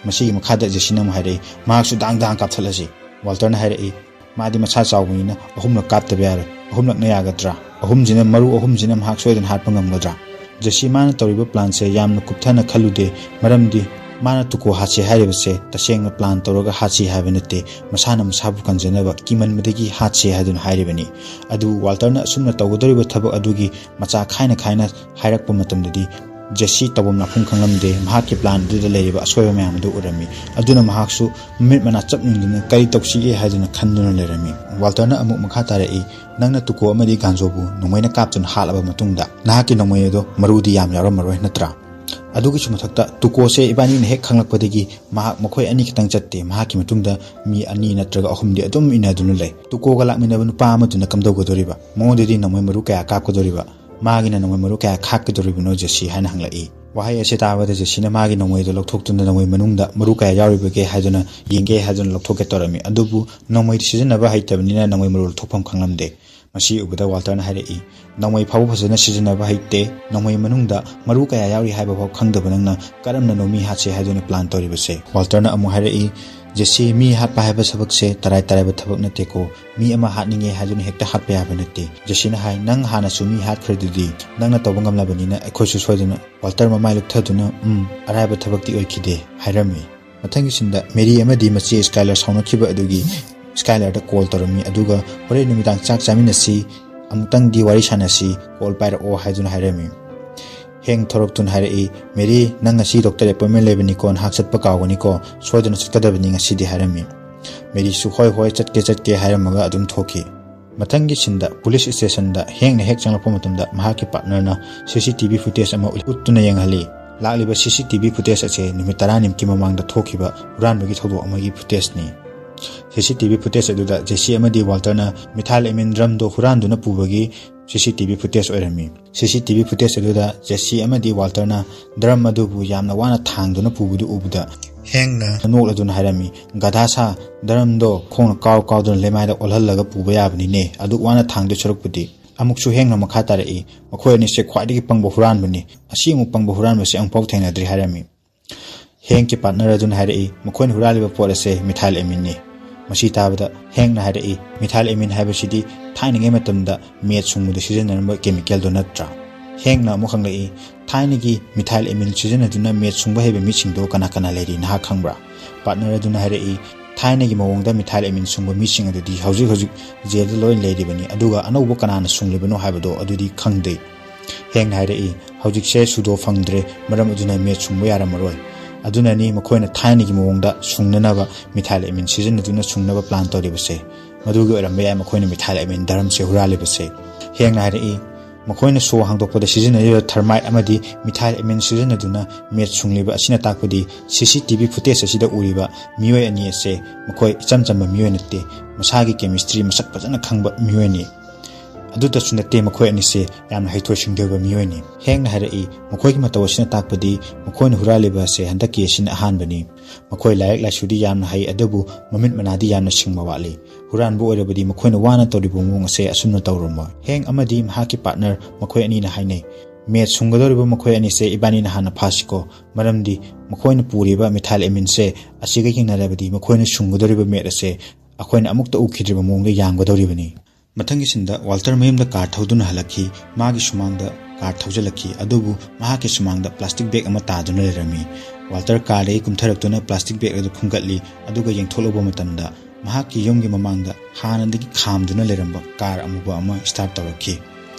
ꯃꯁꯤꯒꯤ ꯃꯈꯥꯗ ꯖꯦꯁꯤꯅ ꯑꯃꯨꯛ ꯍꯥꯏꯔꯛꯏ, "ꯃꯍꯥꯛꯁꯨ ꯗꯥꯡ ꯗꯥꯡ ꯀꯥꯞꯊꯠꯂꯁꯤ꯫" ꯋꯥꯜꯇꯔꯅ ꯍꯥꯏꯔꯛꯏ, "ꯃꯥꯗꯤ ꯃꯁꯥ ꯆꯥꯎꯕꯅꯤꯅ ꯑꯍꯨꯝꯂꯛ ꯀꯥꯞꯇꯕ ꯌꯥꯔꯣꯏ꯫ ꯑꯍꯨꯝꯂꯛꯅ ꯌꯥꯒꯗ꯭ꯔꯥ? ꯑꯍꯨꯝꯁꯤꯅ, ꯃꯔꯨ ꯑꯍꯨꯝꯁꯤꯅ ꯃꯍꯥꯛ ꯁꯣꯏꯗꯅ ꯍꯥꯠꯄ ꯉꯝꯒꯗ꯭ꯔꯥ?" ꯖꯦꯁꯤ, ꯃꯥꯅ ꯇꯧꯔꯤꯕ plan ꯁꯦ ꯌꯥꯝꯅ ꯀꯨꯞꯊꯅ ꯈꯜꯂꯨꯗꯦ, ꯃꯔꯝꯗꯤ ꯃꯥꯅ ꯇꯨꯀꯣ ꯍꯥꯠꯁꯦ ꯍꯥꯏꯔꯤꯕꯁꯦ ꯇꯁꯦꯡꯅ plan ꯇꯧꯔꯒ ꯍꯥꯠꯁꯤ ꯍꯥꯏꯕ ꯅꯠꯇꯦ, ꯃꯁꯥꯅ ꯃꯁꯥꯕꯨ ꯀꯟꯖꯅꯕ ꯀꯤꯃꯟꯕꯗꯒꯤ ꯍꯥꯠꯁꯦ ꯍꯥꯏꯗꯨꯅ ꯍꯥꯏꯔꯤꯕꯅꯤ꯫ ꯑꯗꯨ ꯋꯥꯜꯇꯔꯅ ꯑꯁꯨꯝꯅ ꯇꯧꯒꯗꯧꯔꯤꯕ ꯊꯕꯛ ꯑꯗꯨꯒꯤ ꯃꯆꯥ ꯈꯥꯏꯅ ꯈꯥꯏꯅ ꯍꯥꯏꯔꯛꯄ ꯃꯇꯝꯗꯗꯤ, ꯖꯦꯁꯤ ꯇꯧꯐꯝ ꯂꯥꯛꯐꯝ ꯈꯪꯂꯝꯗꯦ꯫ ꯃꯍꯥꯛꯀꯤ plan ꯑꯗꯨꯗ ꯂꯩꯔꯤꯕ ꯑꯁꯣꯏꯕ ꯃꯌꯥꯝ ꯑꯗꯨ ꯎꯔꯝꯃꯤ꯫ ꯑꯗꯨꯅ ꯃꯍꯥꯛꯁꯨ ꯃꯃꯤꯠ ꯃꯅꯥ ꯆꯞ ꯌꯨꯡꯗꯨꯅ ꯀꯔꯤ ꯇꯧꯁꯤꯒꯦ ꯍꯥꯏꯗꯨꯅ ꯈꯟꯗꯨꯅ ꯂꯩꯔꯝꯃꯤ꯫ ꯋꯥꯜꯇꯔꯅ ꯑꯃꯨꯛ ꯃꯈꯥ ꯇꯥꯔꯛꯏ, "ꯅꯪꯅ ꯇꯨꯀꯣ ꯑꯃꯗꯤ ꯒꯥꯟꯖꯣꯕꯨ ꯅꯣꯡꯃꯩꯅ ꯀꯥꯞꯇꯨꯅ ꯍꯥꯠꯂꯕ ꯃꯇꯨꯡꯗ, ꯅꯍꯥꯛꯀꯤ ꯅꯣꯡꯃꯩ ꯑꯗꯣ ꯃꯔꯨꯗꯤ ꯌꯥꯝ ꯌꯥꯎꯔꯝꯃꯔꯣꯏ, ꯅꯠꯇ꯭ꯔꯥ? ꯑꯗꯨꯒꯤꯁꯨ ꯃꯊꯛꯇ, ꯇꯨꯀꯣꯁꯦ ꯏꯕꯥꯅꯤꯅ ꯍꯦꯛ ꯈꯪꯂꯛꯄꯗꯒꯤ ꯃꯍꯥꯛ ꯃꯈꯣꯏ ꯑꯅꯤ ꯈꯛꯇꯪ ꯆꯠꯇꯦ, ꯃꯍꯥꯛꯀꯤ ꯃꯇꯨꯡꯗ ꯃꯤ ꯑꯅꯤ ꯅꯠꯇ꯭ꯔꯒ ꯑꯍꯨꯝꯗꯤ ꯑꯗꯨꯝ ꯏꯟꯅꯗꯨꯅ ꯂꯩ꯫ ꯇꯨꯀꯣꯒ ꯂꯥꯛꯃꯤꯟꯅꯕ ꯅꯨꯄꯥ ꯑꯃꯗꯨꯅ ꯀꯝꯗꯧꯒꯗꯧꯔꯤꯕ? ꯃꯉꯣꯟꯗꯗꯤ ꯅꯣꯡꯃꯩ ꯃꯔꯨ ꯀꯌꯥ ꯀꯥꯞꯀꯗꯧꯔꯤꯕ? ꯃꯥꯒꯤꯅ ꯅꯣꯡꯃꯩ ꯃꯔꯨ ꯀꯌꯥ ꯈꯥꯛꯀꯗꯧꯔꯤꯕꯅꯣ, ꯖꯦꯁꯤ?" ꯍꯥꯏꯅ ꯍꯪꯂꯛꯏ꯫ ꯋꯥꯍꯩ ꯑꯁꯤ ꯇꯥꯕꯗ ꯖꯦꯁꯤꯅ ꯃꯥꯒꯤ ꯅꯣꯡꯃꯩꯗꯣ ꯂꯧꯊꯣꯛꯇꯨꯅ ꯅꯣꯡꯃꯩ ꯃꯅꯨꯡꯗ ꯃꯔꯨ ꯀꯌꯥ ꯌꯥꯎꯔꯤꯕꯒꯦ ꯍꯥꯏꯗꯨꯅ ꯌꯦꯡꯒꯦ ꯍꯥꯏꯗꯨꯅ ꯂꯧꯊꯣꯛꯀꯦ ꯇꯧꯔꯝꯃꯤ꯫ ꯑꯗꯨꯕꯨ ꯅꯣꯡꯃꯩ ꯁꯤꯖꯤꯟꯅꯕ ꯍꯩꯇꯕꯅꯤꯅ ꯅꯣꯡꯃꯩ ꯃꯔꯨ ꯂꯧꯊꯣꯛꯐꯝ ꯈꯪꯂꯝꯗꯦ꯫ ꯃꯁꯤ ꯎꯕꯗ ꯋꯥꯜꯇꯔꯅ ꯍꯥꯏꯔꯛꯏ, "ꯅꯣꯡꯃꯩ ꯐꯥꯎꯕ ꯐꯖꯅ ꯁꯤꯖꯤꯟꯅꯕ ꯍꯩꯇꯦ, ꯅꯣꯡꯃꯩ ꯃꯅꯨꯡꯗ ꯃꯔꯨ ꯀꯌꯥ ꯌꯥꯎꯔꯤ ꯍꯥꯏꯕ ꯐꯥꯎ ꯈꯪꯗꯕ ꯅꯪꯅ ꯀꯔꯝꯅꯅꯣ ꯃꯤ ꯍꯥꯠꯁꯦ ꯍꯥꯏꯗꯨꯅ plan ꯇꯧꯔꯤꯕꯁꯦ?" ꯋꯥꯜꯇꯔꯅ ꯑꯃꯨꯛ ꯍꯥꯏꯔꯛꯏ, ꯖꯦꯁꯤ, ꯃꯤ ꯍꯥꯠꯄ ꯍꯥꯏꯕ ꯊꯕꯛꯁꯦ ꯇꯔꯥꯏ ꯇꯔꯥꯏꯕ ꯊꯕꯛ ꯅꯠꯇꯦꯀꯣ꯫ ꯃꯤ ꯑꯃ ꯍꯥꯠꯅꯤꯡꯉꯦ ꯍꯥꯏꯗꯨꯅ ꯍꯦꯛꯇ ꯍꯥꯠꯄ ꯌꯥꯕ ꯅꯠꯇꯦ꯫ ꯖꯦꯁꯤꯅ ꯍꯥꯏ, "ꯅꯪ ꯍꯥꯟꯅꯁꯨ ꯃꯤ ꯍꯥꯠꯈ꯭ꯔꯗꯨꯗꯤ, ꯅꯪꯅ ꯇꯧꯕ ꯉꯝꯂꯕꯅꯤꯅ ꯑꯩꯈꯣꯏꯁꯨ ꯁꯣꯏꯗꯅ"꯫ ꯋꯥꯜꯇꯔ ꯃꯃꯥꯏ ꯂꯨꯞꯊꯗꯨꯅ, "ꯎꯝ, ꯑꯔꯥꯏꯕ ꯊꯕꯛꯇꯤ ꯑꯣꯏꯈꯤꯗꯦ" ꯍꯥꯏꯔꯝꯃꯤ꯫ ꯃꯊꯪꯒꯤ ꯁꯤꯟꯗ ꯃꯦꯔꯤ ꯑꯃꯗꯤ ꯃꯆꯦ ꯁ꯭ꯀꯥꯏꯂꯔ ꯁꯥꯎꯅꯈꯤꯕ ꯑꯗꯨꯒꯤ ꯁ꯭ꯀꯥꯏꯂꯔꯗ ꯀꯣꯜ ꯇꯧꯔꯝꯃꯤ, ꯑꯗꯨꯒ "ꯍꯣꯔꯦꯟ ꯅꯨꯃꯤꯗꯥꯡ ꯆꯥꯛ ꯆꯥꯃꯤꯟꯅꯁꯤ, ꯑꯃꯨꯛꯇꯪꯗꯤ ꯋꯥꯔꯤ ꯁꯥꯟꯅꯁꯤ, ꯀꯣꯜ ꯄꯥꯏꯔꯛꯑꯣ" ꯍꯥꯏꯗꯨꯅ ꯍꯥꯏꯔꯝꯃꯤ꯫ ꯍꯦꯡ ꯊꯣꯔꯛꯇꯨꯅ ꯍꯥꯏꯔꯛꯏ, "ꯃꯦꯔꯤ, ꯅꯪ ꯉꯁꯤ ꯗꯣꯛꯇꯔ ꯑꯦꯄꯣꯏꯟꯃꯦꯟ ꯂꯩꯕꯅꯤꯀꯣ, ꯅꯍꯥꯛ ꯆꯠꯄ ꯀꯥꯎꯒꯅꯤꯀꯣ, ꯁꯣꯏꯗꯅ ꯆꯠꯀꯗꯕꯅꯤ ꯉꯁꯤꯗꯤ" ꯍꯥꯏꯔꯝꯃꯤ꯫ ꯃꯦꯔꯤꯁꯨ "ꯍꯣꯏ ꯍꯣꯏ, ꯆꯠꯀꯦ ꯆꯠꯀꯦ" ꯍꯥꯏꯔꯝꯃꯒ ꯑꯗꯨꯝ ꯊꯣꯛꯈꯤ꯫ ꯃꯊꯪꯒꯤ ꯁꯤꯟꯗ ꯄꯨꯂꯤꯁ ꯁ꯭ꯇꯦꯁꯟꯗ ꯍꯦꯡꯅ ꯍꯦꯛ ꯆꯪꯂꯛꯄ ꯃꯇꯝꯗ ꯃꯍꯥꯛꯀꯤ ꯄꯥꯔꯠꯅꯔꯅ ꯁꯤ ꯁꯤ ꯇꯤ ꯚꯤ ꯐꯨꯇꯦꯖ ꯑꯃ ꯎꯠ-, ꯎꯠꯇꯨꯅ ꯌꯦꯡꯍꯜꯂꯤ꯫ ꯂꯥꯛꯂꯤꯕ ꯁꯤ ꯁꯤ ꯇꯤ ꯚꯤ ꯐꯨꯇꯦꯖ ꯑꯁꯦ ꯅꯨꯃꯤꯠ ꯇꯔꯥꯅꯤꯃꯨꯛꯀꯤ ꯃꯃꯥꯡꯗ ꯊꯣꯛꯈꯤꯕ ꯍꯨꯔꯥꯟꯕꯒꯤ ꯊꯧꯗꯣꯛ ꯑꯃꯒꯤ ꯐꯨꯇꯦꯖꯅꯤ꯫ ꯁꯤ ꯁꯤ ꯇꯤ ꯚꯤ ꯐꯨꯇꯦꯖ ꯑꯗꯨꯗ ꯖꯦꯁꯤ ꯑꯃꯗꯤ ꯋꯥꯜꯇꯔꯅ ꯃꯤꯊꯥꯏꯜ ꯑꯦꯃꯤꯟ ꯗ꯭ꯔꯝꯗꯣ ꯍꯨꯔꯥꯟꯗꯨꯅ ꯄꯨꯕꯒꯤ ꯁꯤ ꯁꯤ ꯇꯤ ꯚꯤ ꯐꯨꯇꯦꯖ ꯑꯣꯏꯔꯝꯃꯤ꯫ ꯁꯤ ꯁꯤ ꯇꯤ ꯚꯤ ꯐꯨꯇꯦꯖ ꯑꯗꯨꯗ ꯖꯦꯁꯤ ꯑꯃꯗꯤ ꯋꯥꯜꯇꯔꯅ ꯗ꯭ꯔꯝ ꯑꯗꯨꯕꯨ ꯌꯥꯝꯅ ꯋꯥꯅ ꯊꯥꯡꯗꯨꯅ ꯄꯨꯕꯗꯨ ꯎꯕꯗ ꯍꯦꯡꯅ ꯅꯣꯛꯂꯗꯨꯅ ꯍꯥꯏꯔꯝꯃꯤ, "ꯒꯙꯥ ꯁꯥ, ꯗ꯭ꯔꯝꯗꯣ ꯈꯣꯡꯅ ꯀꯥꯎ ꯀꯥꯎꯗꯨꯅ ꯂꯩꯃꯥꯏꯗ ꯑꯣꯜꯍꯜꯂꯒ ꯄꯨꯕ ꯌꯥꯕꯅꯤꯅꯦ, ꯑꯗꯨꯛ ꯋꯥꯅ ꯊꯥꯡꯗꯣꯏ ꯁꯔꯨꯛꯄꯨꯗꯤ"꯫ ꯑꯃꯨꯛꯁꯨ ꯍꯦꯡꯅ ꯃꯈꯥ ꯇꯥꯔꯛꯏ, "ꯃꯈꯣꯏ ꯑꯅꯤꯁꯦ ꯈ꯭ꯋꯥꯏꯗꯒꯤ ꯄꯪꯕ ꯍꯨꯔꯥꯟꯕꯅꯤ, ꯑꯁꯤ ꯑꯃꯨꯛ ꯄꯪꯕ ꯍꯨꯔꯥꯟꯕꯁꯦ ꯑꯃꯨꯛꯐꯥꯎ ꯊꯦꯡꯅꯗ꯭ꯔꯤ" ꯍꯥꯏꯔꯝꯃꯤ꯫ ꯍꯦꯡꯀꯤ ꯄꯥꯔꯠꯅꯔ ꯑꯗꯨꯅ ꯍꯥꯏꯔꯛꯏ, "ꯃꯈꯣꯏꯅ ꯍꯨꯔꯥꯜꯂꯤꯕ ꯄꯣꯠ ꯑꯁꯦ ꯃꯤꯊꯥꯏꯜ ꯑꯦꯃꯤꯟꯅꯤ"꯫ ꯃꯁꯤ ꯇꯥꯕꯗ ꯍꯦꯡꯅ ꯍꯥꯏꯔꯛꯏ, "ꯃꯤꯊꯥꯏꯜ ꯑꯦꯃꯤꯟ ꯍꯥꯏꯕꯁꯤꯗꯤ ꯊꯥꯏꯅꯉꯩ ꯃꯇꯝꯗ ꯃꯦꯠ ꯁꯨꯡꯕꯗ ꯁꯤꯖꯤꯟꯅꯔꯝꯕ ꯀꯦꯃꯤꯀꯦꯜꯗꯣ ꯅꯠꯇ꯭ꯔꯥ?" ꯍꯦꯡꯅ ꯑꯃꯨꯛ ꯍꯪꯂꯛꯏ, "ꯊꯥꯏꯅꯒꯤ ꯃꯤꯊꯥꯏꯜ ꯑꯦꯃꯤꯟ ꯁꯤꯖꯤꯟꯅꯗꯨꯅ ꯃꯦꯠ ꯁꯨꯡꯕ ꯍꯩꯕ ꯃꯤꯁꯤꯡꯗꯣ ꯀꯅꯥ ꯀꯅꯥ ꯂꯩꯔꯤ ꯅꯍꯥꯛ ꯈꯪꯕ꯭ꯔꯥ?" ꯄꯥꯔꯠꯅꯔ ꯑꯗꯨꯅ ꯍꯥꯏꯔꯛꯏ, "ꯊꯥꯏꯅꯒꯤ ꯃꯑꯣꯡꯗ ꯃꯤꯊꯥꯏꯜ ꯑꯦꯃꯤꯟ ꯁꯨꯡꯕ ꯃꯤꯁꯤꯡ ꯑꯗꯨꯗꯤ ꯍꯧꯖꯤꯛ ꯍꯧꯖꯤꯛ ꯖꯦꯜꯗ ꯂꯣꯏ ꯂꯩꯔꯤꯕꯅꯤ, ꯑꯗꯨꯒ ꯑꯅꯧꯕ ꯀꯅꯥꯅ ꯁꯨꯡꯂꯤꯕꯅꯣ ꯍꯥꯏꯕꯗꯣ ꯑꯗꯨꯗꯤ ꯈꯪꯗꯦ"꯫ ꯍꯦꯡꯅ ꯍꯥꯏꯔꯛꯏ, "ꯍꯧꯖꯤꯛꯁꯦ ꯁꯨꯗꯣ ꯐꯪꯗ꯭ꯔꯦ, ꯃꯔꯝ ꯑꯗꯨꯅ ꯃꯦꯠ ꯁꯨꯡꯕ ꯌꯥꯔꯝꯃꯔꯣꯏ꯫ ꯑꯗꯨꯅꯅꯤ ꯃꯈꯣꯏꯅ ꯊꯥꯏꯅꯒꯤ ꯃꯑꯣꯡꯗ ꯁꯨꯡꯅꯅꯕ ꯃꯤꯊꯥꯏꯜ ꯑꯦꯃꯤꯟ ꯁꯤꯖꯤꯟꯅꯗꯨꯅ ꯁꯨꯡꯅꯕ ꯄ꯭ꯂꯥꯟ ꯇꯧꯔꯤꯕꯁꯦ꯫ ꯃꯗꯨꯒꯤ ꯑꯣꯏꯔꯝꯕ ꯌꯥꯏ ꯃꯈꯣꯏꯅ ꯃꯤꯊꯥꯏꯜ ꯑꯦꯃꯤꯟ ꯗ꯭ꯔꯝꯁꯦ ꯍꯨꯔꯥꯜꯂꯤꯕꯁꯦ"꯫ ꯍꯦꯡꯅ ꯍꯥꯏꯔꯛꯏ, "ꯃꯈꯣꯏꯅ ꯁꯣ ꯍꯥꯡꯗꯣꯛꯄꯗ ꯁꯤꯖꯤꯟꯅꯔꯤꯕ ꯊꯔꯃꯥꯏꯠ ꯑꯃꯗꯤ ꯃꯤꯊꯥꯏꯜ ꯑꯦꯃꯤꯟ ꯁꯤꯖꯤꯟꯅꯗꯨꯅ ꯃꯦꯠ ꯁꯨꯡꯂꯤꯕ ꯑꯁꯤꯅ ꯇꯥꯛꯄꯗꯤ ꯁꯤ ꯁꯤ ꯇꯤ ꯚꯤ ꯐꯨꯇꯦꯖ ꯑꯁꯤꯗ ꯎꯔꯤꯕ ꯃꯤꯑꯣꯏ ꯑꯅꯤ ꯑꯁꯦ ꯃꯈꯣꯏ ꯏꯆꯝ ꯆꯝꯕ ꯃꯤꯑꯣꯏ ꯅꯠꯇꯦ, ꯃꯁꯥꯒꯤ ꯀꯦꯃꯤꯁꯇ꯭ꯔꯤ ꯃꯁꯛ ꯐꯖꯅ ꯈꯪꯕ ꯃꯤꯑꯣꯏꯅꯤ꯫ ꯑꯗꯨꯇꯁꯨ ꯅꯠꯇꯦ, ꯃꯈꯣꯏ ꯑꯅꯤꯁꯦ ꯌꯥꯝꯅ ꯍꯩꯊꯣꯏ ꯁꯤꯡꯊꯣꯏꯕ ꯃꯤꯑꯣꯏꯅꯤ"꯫ ꯍꯦꯡꯅ ꯍꯥꯏꯔꯛꯏ, "ꯃꯈꯣꯏꯒꯤ ꯃꯇꯧ ꯑꯁꯤꯅ ꯇꯥꯛꯄꯗꯤ ꯃꯈꯣꯏꯅ ꯍꯨꯔꯥꯜꯂꯤꯕ ꯑꯁꯦ ꯍꯟꯗꯛꯀꯤ ꯑꯁꯤꯅ ꯑꯍꯥꯟꯕꯅꯤ꯫ ꯃꯈꯣꯏ ꯂꯥꯏꯔꯤꯛ ꯂꯥꯏꯁꯨꯗꯤ ꯌꯥꯝꯅ ꯍꯩ, ꯑꯗꯨꯕꯨ ꯃꯃꯤꯠ ꯃꯅꯥꯗꯤ ꯌꯥꯝꯅ ꯁꯤꯡꯕ ꯋꯥꯠꯂꯤ꯫ ꯍꯨꯔꯥꯟꯕ ꯑꯣꯏꯔꯕꯗꯤ ꯃꯈꯣꯏꯅ ꯋꯥꯅ ꯇꯧꯔꯤꯕ ꯃꯑꯣꯡ ꯑꯁꯦ ꯑꯁꯨꯝꯅ ꯇꯧꯔꯝꯃꯣꯏ"꯫ ꯍꯦꯡ ꯑꯃꯗꯤ ꯃꯍꯥꯛꯀꯤ ꯄꯥꯔꯠꯅꯔ ꯃꯈꯣꯏ ꯑꯅꯤꯅ ꯍꯥꯏꯅꯩ, ꯃꯦꯠ ꯁꯨꯡꯒꯗꯧꯔꯤꯕ ꯃꯈꯣꯏ ꯑꯅꯤꯁꯦ ꯏꯕꯥꯅꯤꯅ ꯍꯥꯟꯅ ꯐꯥꯁꯤꯀꯣ, ꯃꯔꯝꯗꯤ ꯃꯈꯣꯏꯅ ꯄꯨꯔꯤꯕ methylamineꯁꯦ ꯑꯁꯤꯒ ꯌꯦꯡꯅꯔꯕꯗꯤ ꯃꯈꯣꯏꯅ ꯁꯨꯡꯒꯗꯧꯔꯤꯕ ꯃꯦꯠ ꯑꯁꯦ ꯑꯩꯈꯣꯏꯅ ꯑꯃꯨꯛꯇ ꯎꯈꯤꯗ꯭ꯔꯤꯕ ꯃꯑꯣꯡꯗ ꯌꯥꯝꯒꯗꯧꯔꯤꯕꯅꯤ꯫ ꯃꯊꯪꯒꯤ ꯁꯤꯟꯗ ꯋꯥꯜꯇꯔ ꯃꯌꯨꯝꯗ ꯀꯥꯔ ꯊꯧꯗꯨꯅ ꯍꯜꯂꯛꯈꯤ꯫ ꯃꯥꯒꯤ ꯁꯨꯃꯥꯡꯗ ꯀꯥꯔ ꯊꯧꯖꯤꯜꯂꯛꯈꯤ, ꯑꯗꯨꯕꯨ ꯃꯍꯥꯛꯀꯤ ꯁꯨꯃꯥꯡꯗ ꯄ꯭ꯂꯥꯁꯇꯤꯛ ꯕꯦꯒ ꯑꯃ ꯇꯥꯗꯨꯅ ꯂꯩꯔꯝꯃꯤ꯫ ꯋꯥꯜꯇꯔ ꯀꯥꯔꯗꯒꯤ ꯀꯨꯝꯊꯔꯛꯇꯨꯅ ꯄ꯭ꯂꯥꯁꯇꯤꯛ ꯕꯦꯒ ꯑꯗꯨ ꯈꯨꯟꯒꯠꯂꯤ, ꯑꯗꯨꯒ ꯌꯦꯡꯊꯣꯛꯂꯨꯕ ꯃꯇꯝꯗ ꯃꯍꯥꯛꯀꯤ ꯌꯨꯝꯒꯤ ꯃꯃꯥꯡꯗ ꯍꯥꯟꯅꯗꯒꯤ ꯈꯥꯝꯗꯨꯅ ꯂꯩꯔꯝꯕ ꯀꯥꯔ ꯑꯃꯨꯕ ꯑꯃ ꯁ꯭ꯇꯥꯔꯠ ꯇꯧꯔꯛꯈꯤ꯫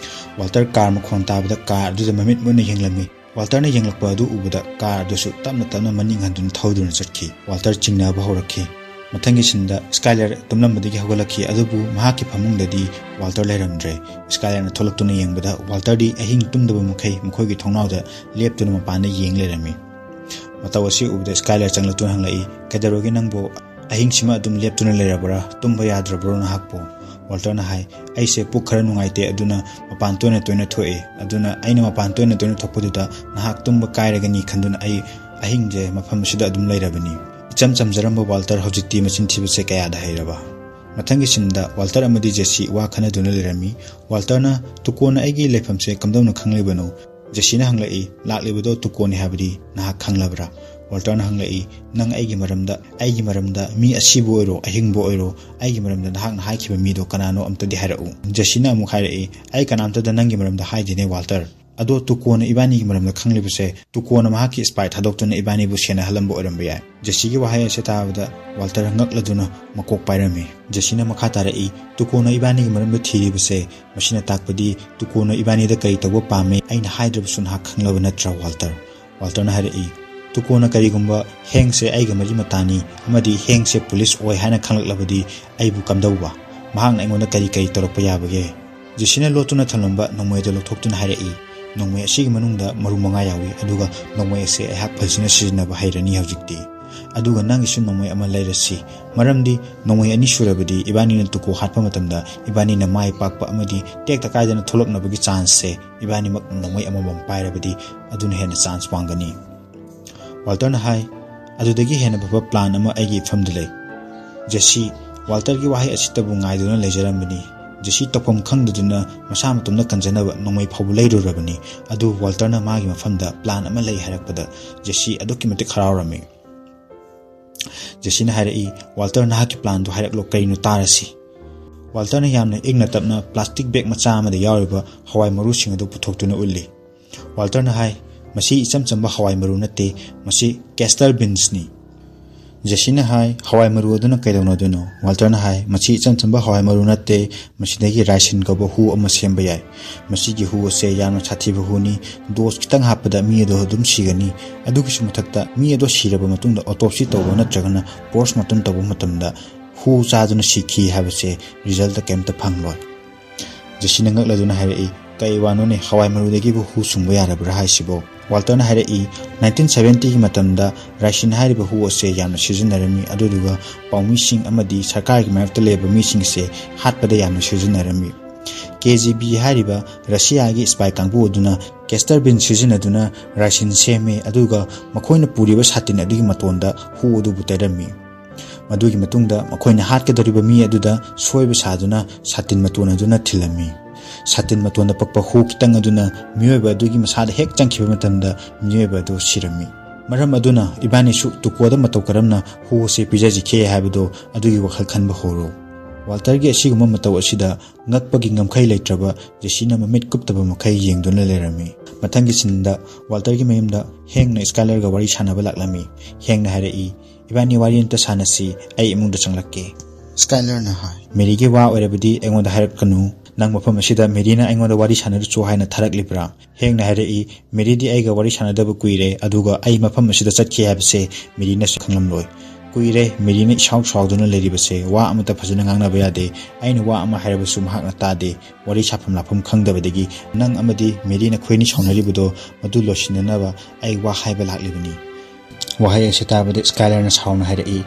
ꯋꯥꯜꯇꯔ ꯀꯥꯔ ꯃꯈꯣꯟ ꯇꯥꯕꯗ ꯀꯥꯔ ꯑꯗꯨꯗ ꯃꯃꯤꯠ ꯃꯨꯟꯅ ꯌꯦꯡꯂꯝꯃꯤ꯫ ꯋꯥꯜꯇꯔꯅ ꯌꯦꯡꯂꯛꯄ ꯑꯗꯨ ꯎꯕꯗ ꯀꯥꯔ ꯑꯗꯨꯁꯨ ꯇꯞꯅ ꯇꯞꯅ ꯃꯅꯤꯡ ꯍꯟꯗꯨꯅ ꯊꯧꯗꯨꯅ ꯆꯠꯈꯤ꯫ ꯋꯥꯜꯇꯔ ꯆꯤꯡꯅꯕ ꯍꯧꯔꯛꯈꯤ꯫ ꯃꯊꯪꯒꯤ ꯁꯤꯟꯗ ꯁ꯭ꯀꯥꯏꯂꯔ ꯇꯨꯝꯂꯝꯕꯗꯒꯤ ꯍꯧꯒꯠꯂꯛꯈꯤ, ꯑꯗꯨꯕꯨ ꯃꯍꯥꯛꯀꯤ ꯐꯃꯨꯡꯗꯗꯤ ꯋꯥꯜꯇꯔ ꯂꯩꯔꯝꯗ꯭ꯔꯦ꯫ ꯁ꯭ꯀꯥꯏꯂꯔꯅ ꯊꯣꯛꯂꯛꯇꯨꯅ ꯌꯦꯡꯕꯗ ꯋꯥꯜꯇꯔꯗꯤ ꯑꯍꯤꯡ ꯇꯨꯝꯗꯕ ꯃꯈꯩ ꯃꯈꯣꯏꯒꯤ ꯊꯣꯡꯅꯥꯎꯗ ꯂꯦꯞꯇꯨꯅ ꯃꯄꯥꯟꯗ ꯌꯦꯡ ꯂꯩꯔꯝꯃꯤ꯫ ꯃꯇꯧ ꯑꯁꯤ ꯎꯕꯗ ꯁ꯭ꯀꯥꯏꯂꯔ ꯆꯪꯂꯛꯇꯨꯅ ꯍꯪꯂꯛꯏ, "ꯀꯩꯗꯧꯔꯒꯦ ꯅꯪꯕꯨ? ꯑꯍꯤꯡꯁꯤꯃ ꯑꯗꯨꯝ ꯂꯦꯞꯇꯨꯅ ꯂꯩꯔꯕ꯭ꯔꯥ? ꯇꯨꯝꯕ ꯌꯥꯗ꯭ꯔꯕ꯭ꯔꯣ ꯅꯍꯥꯛꯄꯨ?" ꯋꯥꯜꯇꯔꯅ ꯍꯥꯏ, "ꯑꯩꯁꯦ ꯄꯨꯛ ꯈꯔ ꯅꯨꯡꯉꯥꯏꯇꯦ, ꯑꯗꯨꯅ ꯃꯄꯥꯟ ꯇꯣꯏꯅ ꯇꯣꯏꯅ ꯊꯣꯛꯑꯦ꯫ ꯑꯗꯨꯅ ꯑꯩꯅ ꯃꯄꯥꯟ ꯇꯣꯏꯅ ꯇꯣꯏꯅ ꯊꯣꯛꯄꯗꯨꯗ ꯅꯍꯥꯛ ꯇꯨꯝꯕ ꯀꯥꯏꯔꯒꯅꯤ ꯈꯟꯗꯨꯅ ꯑꯩ ꯑꯍꯤꯡꯁꯦ ꯃꯐꯝ ꯑꯁꯤꯗ ꯑꯗꯨꯝ ꯂꯩꯔꯕꯅꯤ꯫" ꯏꯆꯝ ꯆꯝꯖꯔꯝꯕ ꯋꯥꯜꯇꯔ ꯍꯧꯖꯤꯛꯇꯤ ꯃꯆꯤꯟ ꯊꯤꯕꯁꯦ ꯀꯌꯥꯗ ꯍꯩꯔꯕ꯫ ꯃꯊꯪꯒꯤ ꯁꯤꯟꯗ ꯋꯥꯜꯇꯔ ꯑꯃꯗꯤ ꯖꯦꯁꯤ ꯋꯥ ꯈꯟꯅꯗꯨꯅ ꯂꯩꯔꯝꯃꯤ꯫ ꯋꯥꯜꯇꯔꯅ, "ꯇꯨꯀꯣꯅ ꯑꯩꯒꯤ ꯂꯩꯐꯝꯁꯦ ꯀꯝꯗꯧꯅ ꯈꯪꯂꯤꯕꯅꯣ?" ꯖꯦꯁꯤꯅ ꯍꯪꯂꯛꯏ, "ꯂꯥꯛꯂꯤꯕꯗꯣ ꯇꯨꯀꯣꯅꯤ ꯍꯥꯏꯕꯗꯤ ꯅꯍꯥꯛ ꯈꯪꯂꯕ꯭ꯔꯥ?" ꯋꯥꯜꯇꯔꯅ ꯍꯪꯂꯛꯏ, "ꯅꯪ ꯑꯩꯒꯤ ꯃꯔꯝꯗ, ꯑꯩꯒꯤ ꯃꯔꯝꯗ, ꯃꯤ ꯑꯁꯤꯕ ꯑꯣꯏꯔꯣ, ꯑꯍꯤꯡꯕ ꯑꯣꯏꯔꯣ, ꯑꯩꯒꯤ ꯃꯔꯝꯗ ꯅꯍꯥꯛꯅ ꯍꯥꯏꯈꯤꯕ ꯃꯤꯗꯣ ꯀꯅꯥꯅꯣ ꯑꯝꯇꯗꯤ ꯍꯥꯏꯔꯛꯎ꯫" ꯖꯦꯁꯤꯅ ꯑꯃꯨꯛ ꯍꯥꯏꯔꯛꯏ, "ꯑꯩ ꯀꯅꯥꯝꯇꯗ ꯅꯪꯒꯤ ꯃꯔꯝꯗ ꯍꯥꯏꯗꯦꯅꯦ ꯋꯥꯜꯇꯔ꯫ ꯑꯗꯣ ꯇꯨꯀꯣꯅ ꯏꯕꯥꯅꯤꯒꯤ ꯃꯔꯝꯗ ꯈꯪꯂꯤꯕꯁꯦ, ꯇꯨꯀꯣꯅ ꯃꯍꯥꯛꯀꯤ ꯁ꯭ꯄꯥꯏ ꯊꯥꯗꯣꯛꯇꯨꯅ ꯏꯕꯥꯅꯤꯕꯨ ꯁꯦꯟꯅꯍꯜꯂꯝꯕ ꯑꯣꯏꯔꯝꯕ ꯌꯥꯏ꯫" ꯖꯦꯁꯤꯒꯤ ꯋꯥꯍꯩ ꯑꯁꯤ ꯇꯥꯕꯗ ꯋꯥꯜꯇꯔ ꯉꯛꯂꯗꯨꯅ ꯃꯀꯣꯛ ꯄꯥꯏꯔꯝꯃꯤ꯫ ꯖꯦꯁꯤꯅ ꯃꯈꯥ ꯇꯥꯔꯛꯏ, "ꯇꯨꯀꯣꯅ ꯏꯕꯥꯅꯤꯒꯤ ꯃꯔꯝꯗ ꯊꯤꯔꯤꯕꯁꯦ, ꯃꯁꯤꯅ ꯇꯥꯛꯄꯗꯤ ꯇꯨꯀꯣꯅ ꯏꯕꯥꯅꯤꯗ ꯀꯔꯤ ꯇꯧꯕ ꯄꯥꯝꯃꯤ ꯑꯩꯅ ꯍꯥꯏꯗ꯭ꯔꯕꯁꯨ ꯅꯍꯥꯛ ꯈꯪꯂꯕ ꯅꯠꯇ꯭ꯔꯥ ꯋꯥꯜꯇꯔ?" ꯋꯥꯜꯇꯔꯅ ꯍꯥꯏꯔꯛꯏ, "ꯇꯨꯀꯣꯅ ꯀꯔꯤꯒꯨꯝꯕ ꯍꯦꯡꯁꯦ ꯑꯩꯒ ꯃꯔꯤ ꯃꯇꯥꯅꯤ ꯑꯃꯗꯤ ꯍꯦꯡꯁꯦ ꯄꯨꯂꯤꯁ ꯑꯣꯏ ꯍꯥꯏꯅ ꯈꯪꯂꯛꯂꯕꯗꯤ ꯑꯩꯕꯨ ꯀꯝꯗꯧꯕ? ꯃꯍꯥꯛꯅ ꯑꯩꯉꯣꯟꯗ ꯀꯔꯤ ꯀꯔꯤ ꯇꯧꯔꯛꯄ ꯌꯥꯕꯒꯦ?" ꯖꯦꯁꯤꯅ ꯂꯣꯠꯇꯨꯅ ꯊꯝꯂꯝꯕ ꯅꯣꯡꯃꯩ ꯑꯗꯨ ꯂꯧꯊꯣꯛꯇꯨꯅ ꯍꯥꯏꯔꯛꯏ, "ꯅꯣꯡꯃꯩ ꯑꯁꯤꯒꯤ ꯃꯅꯨꯡꯗ ꯃꯔꯨ ꯃꯉꯥ ꯌꯥꯎꯏ, ꯑꯗꯨꯒ ꯅꯣꯡꯃꯩ ꯑꯁꯤ ꯑꯩꯍꯥꯛ ꯐꯖꯅ ꯁꯤꯖꯤꯟꯅꯕ ꯍꯩꯔꯅꯤ ꯍꯧꯖꯤꯛꯇꯤ꯫ ꯑꯗꯨꯒ ꯅꯪꯒꯤꯁꯨ ꯅꯣꯡꯃꯩ ꯑꯃ ꯂꯩꯔꯁꯤ, ꯃꯔꯝꯗꯤ ꯅꯣꯡꯃꯩ ꯑꯅꯤ ꯁꯨꯔꯕꯗꯤ ꯏꯕꯥꯅꯤꯅ ꯇꯨꯀꯣ ꯍꯥꯠꯄ ꯃꯇꯝꯗ ꯏꯕꯥꯅꯤꯅ ꯃꯥꯏ ꯄꯥꯛꯄ ꯑꯃꯗꯤ ꯇꯦꯛꯇ ꯀꯥꯏꯗꯅ ꯊꯣꯛꯂꯛꯅꯕꯒꯤ ꯆꯥꯟꯁꯁꯦ ꯏꯕꯥꯅꯤꯃꯛ ꯅꯣꯡꯃꯩ ꯑꯃꯃꯝ ꯄꯥꯏꯔꯕꯗꯤ ꯑꯗꯨꯅ ꯍꯦꯟꯅ ꯆꯥꯟꯁ ꯋꯥꯡꯒꯅꯤ꯫" ꯋꯥꯜꯇꯔꯅ ꯍꯥꯏ, "ꯑꯗꯨꯗꯒꯤ ꯍꯦꯟꯅ ꯐꯕ ꯄ꯭ꯂꯥꯟ ꯑꯃ ꯑꯩꯒꯤ ꯏꯐꯝꯗ ꯂꯩ꯫" ꯖꯦꯁꯤ ꯋꯥꯜꯇꯔꯒꯤ ꯋꯥꯍꯩ ꯑꯁꯤꯇꯕꯨ ꯉꯥꯏꯗꯨꯅ ꯂꯩꯖꯔꯝꯕꯅꯤ꯫ ꯖꯦꯁꯤ ꯇꯧꯐꯝ ꯈꯪꯗꯗꯨꯅ ꯃꯁꯥ ꯃꯇꯣꯝꯗ ꯀꯟꯖꯅꯕ ꯅꯣꯡꯃꯩ ꯐꯥꯎꯕ ꯂꯩꯔꯨꯔꯕꯅꯤ꯫ ꯑꯗꯨ ꯋꯥꯜꯇꯔꯅ ꯃꯥꯒꯤ ꯃꯐꯝꯗ plan ꯑꯃ ꯂꯩ ꯍꯥꯏꯔꯛꯄꯗ ꯖꯦꯁꯤ ꯑꯗꯨꯛꯀꯤ ꯃꯇꯤꯛ ꯍꯔꯥꯎꯔꯝꯃꯤ꯫ ꯖꯦꯁꯤꯅ ꯍꯥꯏꯔꯛꯏ, "ꯋꯥꯜꯇꯔ, ꯅꯍꯥꯛꯀꯤ planꯗꯨ ꯍꯥꯏꯔꯛꯂꯣ, ꯀꯔꯤꯅꯣ ꯇꯥꯔꯁꯤ?" ꯋꯥꯜꯇꯔꯅ ꯌꯥꯝꯅ ꯏꯪꯅ ꯇꯞꯅ plastic bag ꯃꯆꯥ ꯑꯃꯗ ꯌꯥꯎꯔꯤꯕ ꯍꯋꯥꯏ ꯃꯔꯨꯁꯤꯡ ꯑꯗꯨ ꯄꯨꯊꯣꯛꯇꯨꯅ ꯎꯠꯂꯤ꯫ ꯋꯥꯜꯇꯔꯅ ꯍꯥꯏ, "ꯃꯁꯤ ꯏꯆꯝ ꯆꯝꯕ ꯍꯋꯥꯏ ꯃꯔꯨ ꯅꯠꯇꯦ, ꯃꯁꯤ castor beansꯅꯤ꯫" ꯖꯦꯁꯤꯅ ꯍꯥꯏ, "ꯍꯋꯥꯏ ꯃꯔꯨ ꯑꯗꯨꯅ ꯀꯩꯗꯧꯅꯗꯣꯏꯅꯣ?" ꯋꯥꯜꯇꯔꯅ ꯍꯥꯏ, "ꯃꯁꯤ ꯏꯆꯝ ꯆꯝꯕ ꯍꯋꯥꯏ ꯃꯔꯨ ꯅꯠꯇꯦ, ꯃꯁꯤꯗꯒꯤ ricin ꯀꯧꯕ ꯍꯨ ꯑꯃ ꯁꯦꯝꯕ ꯌꯥꯏ꯫ ꯃꯁꯤꯒꯤ ꯍꯨ ꯑꯁꯦ ꯌꯥꯝꯅ ꯁꯥꯊꯤꯕ ꯍꯨꯅꯤ, dose ꯈꯤꯇꯪ ꯍꯥꯞꯄꯗ ꯃꯤ ꯑꯗꯨ ꯑꯗꯨꯝ ꯁꯤꯒꯅꯤ꯫ ꯑꯗꯨꯒꯤꯁꯨ ꯃꯊꯛꯇ ꯃꯤ ꯑꯗꯨ ꯁꯤꯔꯕ ꯃꯇꯨꯡꯗ autopsy ꯇꯧꯕ ꯅꯠꯇ꯭ꯔꯒꯅ post mortem ꯇꯧꯕ ꯃꯇꯝꯗ ꯍꯨ ꯆꯥꯗꯨꯅ ꯁꯤꯈꯤ ꯍꯥꯏꯕꯁꯦ resultꯇ ꯀꯩꯝꯇ ꯐꯪꯂꯣꯏ꯫" ꯖꯦꯁꯤꯅ ꯉꯛꯂꯗꯨꯅ ꯍꯥꯏꯔꯛꯏ, "ꯀꯩ ꯋꯥꯅꯣꯅꯦ, ꯍꯋꯥꯏ ꯃꯔꯨꯗꯒꯤꯕꯨ ꯍꯨ ꯁꯨꯡꯕ ꯌꯥꯔꯕ꯭ꯔꯥ ꯍꯥꯏꯁꯤꯕꯣ?" ꯋꯥꯜꯇꯔꯅ ꯍꯥꯏꯔꯛꯏ, "nineteen seventyꯒꯤ ꯃꯇꯝꯗ ricin ꯍꯥꯏꯔꯤꯕ ꯍꯨ ꯑꯁꯦ ꯌꯥꯝꯅ ꯁꯤꯖꯤꯟꯅꯔꯝꯃꯤ, ꯑꯗꯨꯗꯨꯒ ꯄꯥꯎꯃꯤꯁꯤꯡ ꯑꯃꯗꯤ ꯁꯔꯀꯥꯔꯒꯤ ꯃꯥꯌꯣꯛꯇ ꯂꯩꯕ ꯃꯤꯁꯤꯡꯁꯦ ꯍꯥꯠꯄꯗ ꯌꯥꯝꯅ ꯁꯤꯖꯤꯟꯅꯔꯝꯃꯤ꯫ KGB ꯍꯥꯏꯔꯤꯕ ꯔꯁꯤꯌꯥꯒꯤ spy ꯀꯥꯡꯕꯨ ꯑꯗꯨꯅ castor bean ꯁꯤꯖꯤꯟꯅꯗꯨꯅ ricin ꯁꯦꯝꯃꯤ, ꯑꯗꯨꯒ ꯃꯈꯣꯏꯅ ꯄꯨꯔꯤꯕ ꯁꯥꯇꯤꯟ ꯑꯗꯨꯒꯤ ꯃꯇꯣꯟꯗ ꯍꯨ ꯑꯗꯨꯕꯨ ꯇꯩꯔꯝꯃꯤ꯫ ꯃꯗꯨꯒꯤ ꯃꯇꯨꯡꯗ ꯃꯈꯣꯏꯅ ꯍꯥꯠꯀꯗꯧꯔꯤꯕ ꯃꯤ ꯑꯗꯨꯗ ꯁꯣꯏꯕ ꯁꯥꯗꯨꯅ ꯁꯥꯇꯤꯟ ꯃꯇꯣꯟ ꯑꯗꯨꯅ ꯊꯤꯜꯂꯝꯃꯤ꯫ ꯁꯥꯇꯤꯟ ꯃꯇꯣꯟꯗ ꯄꯛꯄ ꯍꯨ ꯈꯤꯇꯪ ꯑꯗꯨꯅ ꯃꯤꯑꯣꯏꯕ ꯑꯗꯨꯒꯤ ꯃꯁꯥꯗ ꯍꯦꯛ ꯆꯪꯈꯤꯕ ꯃꯇꯝꯗ ꯃꯤꯑꯣꯏꯕ ꯑꯗꯨ ꯁꯤꯔꯝꯃꯤ꯫ ꯃꯔꯝ ꯑꯗꯨꯅ ꯏꯕꯥꯅꯤꯁꯨ ꯇꯨꯀꯣꯗ ꯃꯇꯧ ꯀꯔꯝꯅ ꯍꯨ ꯑꯁꯤ ꯄꯤꯖꯁꯤꯒꯦ ꯍꯥꯏꯕꯗꯨ ꯑꯗꯨꯒꯤ ꯋꯥꯈꯜ ꯈꯟꯕ ꯍꯧꯔꯣ꯫" ꯋꯥꯜꯇꯔꯒꯤ ꯑꯁꯤꯒꯨꯝꯕ ꯃꯇꯧ ꯑꯁꯤꯗ ꯉꯛꯄꯒꯤ ꯉꯝꯈꯩ ꯂꯩꯇ꯭ꯔꯕ ꯖꯦꯁꯤꯅ ꯃꯃꯤꯠ ꯀꯨꯞꯇꯕ ꯃꯈꯩ ꯌꯦꯡꯗꯨꯅ ꯂꯩꯔꯝꯃꯤ꯫ ꯃꯊꯪꯒꯤ sceneꯗ ꯋꯥꯜꯇꯔꯒꯤ ꯃꯌꯨꯝꯗ ꯍꯦꯡꯅ ꯁ꯭ꯀꯥꯏꯂꯔꯒ ꯋꯥꯔꯤ ꯁꯥꯟꯅꯕ ꯂꯥꯛꯂꯝꯃꯤ꯫ ꯍꯦꯡꯅ ꯍꯥꯏꯔꯛꯏ, "ꯏꯕꯥꯅꯤ ꯋꯥꯔꯤ ꯑꯝꯇ ꯁꯥꯟꯅꯁꯤ, ꯑꯩ ꯏꯃꯨꯡꯗ ꯆꯪꯂꯛꯀꯦ꯫" ꯁ꯭ꯀꯥꯏꯂꯔꯅ ꯍꯥꯏ, "ꯃꯦꯔꯤꯒꯤ ꯋꯥ ꯑꯣꯏꯔꯕꯗꯤ ꯑꯩꯉꯣꯟꯗ ꯍꯥꯏꯔꯛꯀꯅꯨ꯫ ꯅꯪ ꯃꯐꯝ ꯑꯁꯤꯗ ꯃꯦꯔꯤꯅ ꯑꯩꯉꯣꯟꯗ ꯋꯥꯔꯤ ꯁꯥꯟꯅꯔꯨꯆꯣ ꯍꯥꯏꯅ ꯊꯥꯔꯛꯂꯤꯕ꯭ꯔꯥ?" ꯍꯦꯡꯅ ꯍꯥꯏꯔꯛꯏ, "ꯃꯦꯔꯤꯗꯤ ꯑꯩꯒ ꯋꯥꯔꯤ ꯁꯥꯟꯅꯗꯕ ꯀꯨꯏꯔꯦ, ꯑꯗꯨꯒ ꯑꯩ ꯃꯐꯝ ꯑꯁꯤꯗ ꯆꯠꯈꯤ ꯍꯥꯏꯕꯁꯦ ꯃꯦꯔꯤꯅꯁꯨ ꯈꯪꯂꯝꯂꯣꯏ꯫ ꯀꯨꯏꯔꯦ, ꯃꯦꯔꯤꯅ ꯏꯁꯥꯎ ꯁꯥꯎꯗꯨꯅ ꯂꯩꯔꯤꯕꯁꯦ꯫ ꯋꯥ ꯑꯃꯇ ꯐꯖꯅ ꯉꯥꯡꯅꯕ ꯌꯥꯗꯦ꯫ ꯑꯩꯅ ꯋꯥ ꯑꯃ ꯍꯥꯏꯔꯕꯁꯨ ꯃꯍꯥꯛꯅ ꯇꯥꯗꯦ꯫ ꯋꯥꯔꯤ ꯁꯥꯐꯝ ꯂꯥꯛꯐꯝ ꯈꯪꯗꯕꯗꯒꯤ ꯅꯪ ꯑꯃꯗꯤ ꯃꯦꯔꯤ ꯅꯈꯣꯏꯅꯤ ꯁꯥꯎꯅꯔꯤꯕꯗꯣ ꯃꯗꯨ ꯂꯣꯏꯁꯤꯟꯅꯅꯕ ꯑꯩ ꯋꯥ ꯍꯥꯏꯕ ꯂꯥꯛꯂꯤꯕꯅꯤ꯫" ꯋꯥꯍꯩ ꯑꯁꯤ ꯇꯥꯕꯗ ꯁ꯭ꯀꯥꯏꯂꯔꯅ ꯁꯥꯎꯅ ꯍꯥꯏꯔꯛꯏ,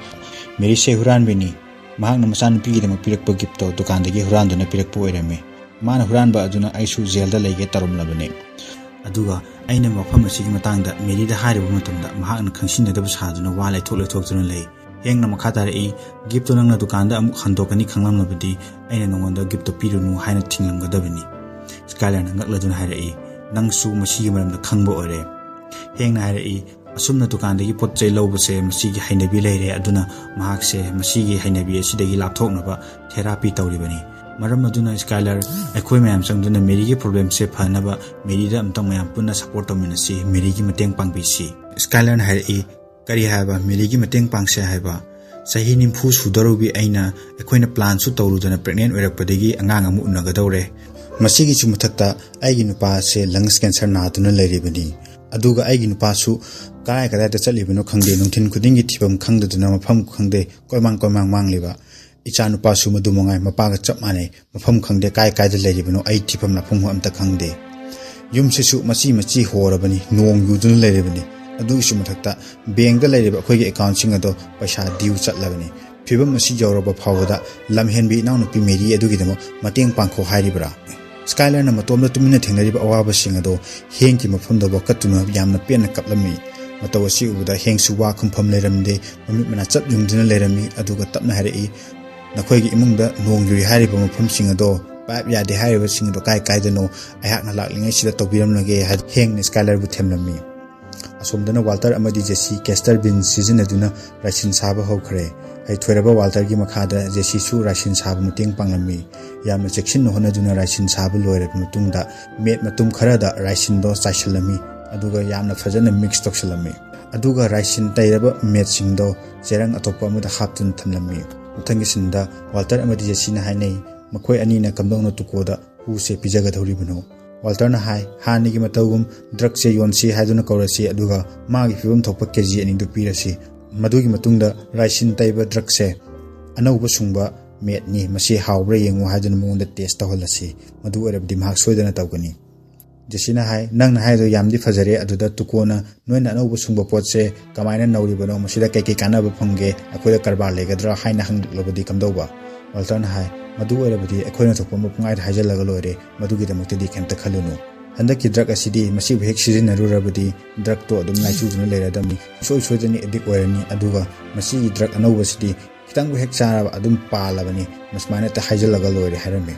"ꯃꯦꯔꯤꯁꯦ ꯍꯨꯔꯥꯟꯕꯤꯅꯤ꯫ ꯃꯍꯥꯛꯅ ꯃꯆꯥꯅꯨꯄꯤꯒꯤꯗꯃꯛ ꯄꯤꯔꯛꯄ giftꯇꯣ ꯗꯨꯀꯥꯟꯗꯒꯤ ꯍꯨꯔꯥꯟꯗꯨꯅ ꯄꯤꯔꯛꯄ ꯑꯣꯏꯔꯝꯃꯤ꯫ ꯃꯥꯅ ꯍꯨꯔꯥꯟꯕ ꯑꯗꯨꯅ ꯑꯩꯁꯨ ꯖꯦꯜꯗ ꯂꯩꯒꯦ ꯇꯧꯔꯝꯂꯕꯅꯤ꯫ ꯑꯗꯨꯒ ꯑꯩꯅ ꯃꯐꯝ ꯑꯁꯤꯒꯤ ꯃꯇꯥꯡꯗ ꯃꯦꯔꯤꯗ ꯍꯥꯏꯔꯨꯕ ꯃꯇꯝꯗ ꯃꯍꯥꯛꯅ ꯈꯪꯁꯤꯟꯅꯗꯕ ꯁꯥꯗꯨꯅ ꯋꯥ ꯂꯩꯊꯣꯛ ꯂꯩꯊꯣꯛꯇꯨꯅ ꯂꯩ꯫ ꯍꯦꯡꯅ ꯃꯈꯥ ꯇꯥꯔꯛꯏ, "ꯒꯤꯐꯇꯨ ꯅꯪꯅ ꯗꯨꯀꯥꯟꯗ ꯑꯃꯨꯛ ꯍꯟꯗꯣꯛꯀꯅꯤ ꯈꯪꯂꯝꯂꯕꯗꯤ ꯑꯩꯅ ꯅꯉꯣꯟꯗ ꯒꯤꯐꯇꯨ ꯄꯤꯔꯨꯅꯨ ꯍꯥꯏꯅ ꯊꯤꯡꯂꯝꯒꯗꯕꯅꯤ꯫" ꯁ꯭ꯀꯥꯏꯂꯔꯅ ꯉꯛꯂꯗꯨꯅ ꯍꯥꯏꯔꯛꯏ, "ꯅꯪꯁꯨ ꯃꯁꯤꯒꯤ ꯃꯔꯝꯗ ꯈꯪꯕ ꯑꯣꯏꯔꯦ꯫" ꯍꯦꯡꯅ ꯍꯥꯏꯔꯛꯏ, "ꯑꯁꯨꯝꯅ ꯗꯨꯀꯥꯟꯗꯒꯤ ꯄꯣꯠ ꯆꯩ ꯂꯧꯕꯁꯦ ꯃꯁꯤꯒꯤ ꯍꯩꯅꯕꯤ ꯂꯩꯔꯦ, ꯑꯗꯨꯅ ꯃꯍꯥꯛꯁꯦ ꯃꯁꯤꯒꯤ ꯍꯩꯅꯕꯤ ꯑꯁꯤꯗꯒꯤ ꯂꯥꯞꯊꯣꯛꯅꯕ ꯊꯦꯔꯥꯄꯤ ꯇꯧꯔꯤꯕꯅꯤ꯫ ꯃꯔꯝ ꯑꯗꯨꯅ ꯁ꯭ꯀꯥꯏꯂꯔ, ꯑꯩꯈꯣꯏ ꯃꯌꯥꯝ ꯆꯪꯗꯨꯅ ꯃꯦꯔꯤꯒꯤ ꯄ꯭ꯔꯣꯕ꯭ꯂꯦꯝꯁꯦ ꯐꯅꯕ ꯃꯦꯔꯤꯗ ꯑꯝꯇꯪ ꯃꯌꯥꯝ ꯄꯨꯟꯅ ꯁꯞꯄꯣꯔꯠ ꯇꯧꯃꯤꯟꯅꯁꯤ, ꯃꯦꯔꯤꯒꯤ ꯃꯇꯦꯡ ꯄꯥꯡꯕꯤꯁꯤ꯫" ꯁ꯭ꯀꯥꯏꯂꯔꯅ ꯍꯥꯏꯔꯛꯏ, "ꯀꯔꯤ ꯍꯥꯏꯕ? ꯃꯦꯔꯤꯒꯤ ꯃꯇꯦꯡ ꯄꯥꯡꯁꯦ ꯍꯥꯏꯕ? ꯆꯍꯤ ꯅꯤꯐꯨ ꯁꯨꯗꯧꯔꯨꯕꯤ ꯑꯩꯅ, ꯑꯩꯈꯣꯏꯅ ꯄ꯭ꯂꯥꯟꯁꯨ ꯇꯧꯔꯨꯗꯅ ꯄ꯭ꯔꯦꯒꯅꯦꯟ ꯑꯣꯏꯔꯛꯄꯗꯒꯤ ꯑꯉꯥꯡ ꯑꯃ ꯎꯅꯒꯗꯧꯔꯦ꯫ ꯃꯁꯤꯒꯤꯁꯨ ꯃꯊꯛꯇ ꯑꯩꯒꯤ ꯅꯨꯄꯥ ꯑꯁꯦ ꯂꯪꯁ ꯀꯦꯟꯁꯔ ꯅꯥꯗꯨꯅ ꯂꯩꯔꯤꯕꯅꯤ꯫ ꯑꯗꯨꯒ ꯑꯩꯒꯤ ꯅꯨꯄꯥꯁꯨ ꯀꯗꯥꯏ ꯀꯗꯥꯏꯗ ꯆꯠꯂꯤꯕꯅꯣ ꯈꯪꯗꯦ, ꯅꯨꯡꯊꯤꯜ ꯈꯨꯗꯤꯡꯒꯤ ꯊꯤꯐꯝ ꯈꯪꯗꯗꯨꯅ ꯃꯐꯝ ꯈꯪꯗꯦ ꯀꯣꯏꯃꯥꯡ ꯀꯣꯏꯃꯥꯡ ꯃꯥꯡꯂꯤꯕ꯫ ꯏꯆꯥ ꯅꯨꯄꯥꯁꯨ ꯃꯗꯨ ꯃꯉꯥꯏ, ꯃꯄꯥꯒ ꯆꯞ ꯃꯥꯟꯅꯩ, ꯃꯐꯝ ꯈꯪꯗꯦ ꯀꯥꯏ ꯀꯥꯏꯗ ꯂꯩꯔꯤꯕꯅꯣ, ꯑꯩ ꯊꯤꯐꯝ ꯂꯥꯛꯐꯝ ꯑꯝꯇ ꯈꯪꯗꯦ꯫ ꯌꯨꯝꯁꯤꯁꯨ ꯃꯆꯤ ꯃꯆꯤ ꯍꯣꯔꯕꯅꯤ, ꯅꯣꯡ ꯌꯨꯗꯨꯅ ꯂꯩꯔꯤꯕꯅꯤ꯫ ꯑꯗꯨꯒꯤꯁꯨ ꯃꯊꯛꯇ ꯕꯦꯡꯗ ꯂꯩꯔꯤꯕ ꯑꯩꯈꯣꯏꯒꯤ ꯑꯦꯀꯥꯎꯟꯁꯤꯡ ꯑꯗꯣ ꯄꯩꯁꯥ ꯗ꯭ꯌꯨ ꯆꯠꯂꯕꯅꯤ꯫ ꯐꯤꯕꯝ ꯑꯁꯤ ꯌꯧꯔꯕ ꯐꯥꯎꯕꯗ ꯂꯝꯍꯦꯟꯕꯤ ꯏꯅꯥꯎꯅꯨꯄꯤ ꯃꯦꯔꯤ ꯑꯗꯨꯒꯤꯗꯃꯛ ꯃꯇꯦꯡ ꯄꯥꯡꯈꯣ ꯍꯥꯏꯔꯤꯕ꯭ꯔꯥ?" ꯁ꯭ꯀꯥꯏꯂꯔꯅ ꯃꯇꯣꯝꯗ ꯇꯨꯃꯤꯟꯅ ꯊꯦꯡꯅꯔꯤꯕ ꯑꯋꯥꯕꯁꯤꯡ ꯑꯗꯣ ꯍꯦꯡꯀꯤ ꯃꯐꯝꯗ ꯋꯥꯀꯠꯇꯨꯅ ꯌꯥꯝꯅ ꯄꯦꯟꯅ ꯀꯞꯂꯝꯃꯤ꯫ ꯃꯇꯧ ꯑꯁꯤ ꯎꯕꯗ ꯍꯦꯡꯁꯨ ꯋꯥ ꯈꯨꯝꯐꯝ ꯂꯩꯔꯝꯗꯦ, ꯃꯃꯤꯠ ꯃꯅꯥ ꯆꯞ ꯌꯨꯡꯗꯨꯅ ꯂꯩꯔꯝꯃꯤ꯫ ꯑꯗꯨꯒ ꯇꯞꯅ ꯍꯥꯏꯔꯛꯏ, "ꯅꯈꯣꯏꯒꯤ ꯏꯃꯨꯡꯗ ꯅꯣꯡ ꯌꯨꯏ ꯍꯥꯏꯔꯤꯕ ꯃꯐꯝꯁꯤꯡ ꯑꯗꯣ, ꯄꯥꯏꯞ ꯌꯥꯗꯦ ꯍꯥꯏꯔꯤꯕꯁꯤꯡ ꯑꯗꯣ ꯀꯥꯏ ꯀꯥꯏꯗꯅꯣ? ꯑꯩꯍꯥꯛꯅ ꯂꯥꯛꯂꯤꯉꯩꯁꯤꯗ ꯇꯧꯕꯤꯔꯝꯂꯒꯦ" ꯍꯥꯏꯗꯨꯅ ꯍꯦꯡꯅ ꯁ꯭ꯀꯥꯏꯂꯔꯕꯨ ꯊꯦꯝꯂꯝꯃꯤ꯫ ꯑꯁꯣꯝꯗꯅ ꯋꯥꯜꯇꯔ ꯑꯃꯗꯤ ꯖꯦꯁꯤ ꯀꯦꯁꯇꯔ ꯕꯤꯟ ꯁꯤꯖꯤꯟꯅꯗꯨꯅ ꯔꯥꯏꯁꯤꯟ ꯁꯥꯕ ꯍꯧꯈ꯭ꯔꯦ꯫ ꯍꯩꯊꯣꯏꯔꯕ ꯋꯥꯜꯇꯔꯒꯤ ꯃꯈꯥꯗ ꯖꯦꯁꯤꯁꯨ ꯔꯥꯏꯁꯤꯟ ꯁꯥꯕ ꯃꯇꯦꯡ ꯄꯥꯡꯂꯝꯃꯤ꯫ ꯌꯥꯝꯅ ꯆꯦꯛꯁꯤꯟꯅ ꯍꯣꯠꯅꯗꯨꯅ ꯔꯥꯏꯁꯤꯟ ꯁꯥꯕ ꯂꯣꯏꯔꯕ ꯃꯇꯨꯡꯗ ꯃꯦꯠ ꯃꯇꯨꯝ ꯈꯔꯗ ꯔꯥꯏꯁꯤꯟꯗꯣ ꯆꯥꯏꯁꯤꯜꯂꯝꯃꯤ, ꯑꯗꯨꯒ ꯌꯥꯝꯅ ꯐꯖꯅ ꯃꯤꯛꯁ ꯇꯧꯁꯤꯜꯂꯝꯃꯤ꯫ ꯑꯗꯨꯒ ꯔꯥꯏꯁꯤꯟ ꯇꯩꯔꯕ ꯃꯦꯠꯁꯤꯡꯗꯣ ꯆꯦꯔꯪ ꯑꯇꯣꯞꯄ ꯑꯃꯗ ꯍꯥꯞꯇꯨꯅ ꯊꯝꯂꯝꯃꯤ꯫ ꯃꯊꯪꯒꯤ ꯁꯤꯟꯗ ꯋꯥꯜꯇꯔ ꯑꯃꯗꯤ ꯖꯦꯁꯤꯅ ꯍꯥꯏꯅꯩ, "ꯃꯈꯣꯏ ꯑꯅꯤꯅ ꯀꯝꯗꯧꯅ ꯇꯨꯀꯣꯗ ꯍꯨꯁꯦ ꯄꯤꯖꯒꯗꯧꯔꯤꯕꯅꯣ?" ꯋꯥꯜꯇꯔꯅ ꯍꯥꯏ, "ꯍꯥꯟꯅꯒꯤ ꯃꯇꯧꯒꯨꯝ ꯗ꯭ꯔꯛꯁꯦ ꯌꯣꯟꯁꯤ ꯍꯥꯏꯗꯨꯅ ꯀꯧꯔꯁꯤ, ꯑꯗꯨꯒ ꯃꯥꯒꯤ ꯐꯤꯕꯝ ꯊꯣꯛꯄ ꯀꯦ ꯖꯤ ꯑꯅꯤꯗꯨ ꯄꯤꯔꯁꯤ꯫ ꯃꯗꯨꯒꯤ ꯃꯇꯨꯡꯗ ꯔꯥꯏꯁꯤꯟ ꯇꯩꯕ ꯗ꯭ꯔꯛꯁꯦ ꯑꯅꯧꯕ ꯁꯨꯡꯕ ꯃꯦꯠꯅꯤ, ꯃꯁꯤ ꯍꯥꯎꯕ꯭ꯔꯥ ꯌꯦꯡꯉꯨ ꯍꯥꯏꯗꯨꯅ ꯃꯉꯣꯟꯗ ꯇꯦꯁ ꯇꯧꯍꯜꯂꯁꯤ꯫ ꯃꯗꯨ ꯑꯣꯏꯔꯕꯗꯤ ꯃꯍꯥꯛ ꯁꯣꯏꯗꯅ ꯇꯧꯒꯅꯤ꯫" ꯖꯦꯁꯤꯅ ꯍꯥꯏ, "ꯅꯪꯅ ꯍꯥꯏꯗꯣ ꯌꯥꯝꯗꯤ ꯐꯖꯔꯦ, ꯑꯗꯨꯗ ꯇꯨꯀꯣꯅ ꯅꯣꯏꯅ ꯑꯅꯧꯕ ꯁꯨꯡꯕ ꯄꯣꯠꯁꯦ ꯀꯃꯥꯏꯅ ꯅꯧꯔꯤꯕꯅꯣ, ꯃꯁꯤꯗ ꯀꯩꯀꯩ ꯀꯥꯟꯅꯕ ꯐꯪꯒꯦ, ꯑꯩꯈꯣꯏꯗ ꯀꯔꯕꯥꯔ ꯂꯩꯒꯗ꯭ꯔꯥ ꯍꯥꯏꯅ ꯍꯪꯂꯛꯂꯕꯗꯤ ꯀꯝꯗꯧꯕ?" ꯋꯥꯜꯇꯔꯅ ꯍꯥꯏ, "ꯃꯗꯨ ꯑꯣꯏꯔꯕꯗꯤ ꯑꯩꯈꯣꯏꯅ ꯊꯣꯛꯄ ꯑꯃ ꯄꯨꯡꯍꯥꯏꯗ ꯍꯥꯏꯖꯤꯜꯂꯒ ꯂꯣꯏꯔꯦ, ꯃꯗꯨꯒꯤꯗꯃꯛꯇꯗꯤ ꯀꯩꯝꯇ ꯈꯜꯂꯨꯅꯨ꯫" ꯍꯟꯗꯛꯀꯤ ꯗ꯭ꯔꯛ ꯑꯁꯤꯗꯤ ꯃꯁꯤꯕꯨ ꯍꯦꯛ ꯁꯤꯖꯤꯟꯅꯔꯨꯔꯕꯗꯤ ꯗ꯭ꯔꯛꯇꯣ ꯑꯗꯨꯝ ꯂꯥꯏꯆꯨꯗꯨꯅ ꯂꯩꯔꯗꯕꯅꯤ, ꯁꯨꯡꯁꯣꯏ ꯁꯣꯏꯗꯅ ꯑꯦꯗꯤꯛ ꯑꯣꯏꯔꯅꯤ꯫ ꯑꯗꯨꯒ ꯃꯁꯤꯒꯤ ꯗ꯭ꯔꯛ ꯑꯅꯧꯕꯁꯤꯗꯤ ꯈꯤꯇꯪꯕꯨ ꯍꯦꯛ ꯆꯥꯔꯕ ꯑꯗꯨꯝ ꯄꯥꯜꯂꯕꯅꯤ, ꯃꯁꯨꯃꯥꯏꯅ ꯍꯦꯛꯇ ꯍꯥꯏꯖꯤꯜꯂꯒ ꯂꯣꯏꯔꯦ ꯍꯥꯏꯔꯝꯃꯤ꯫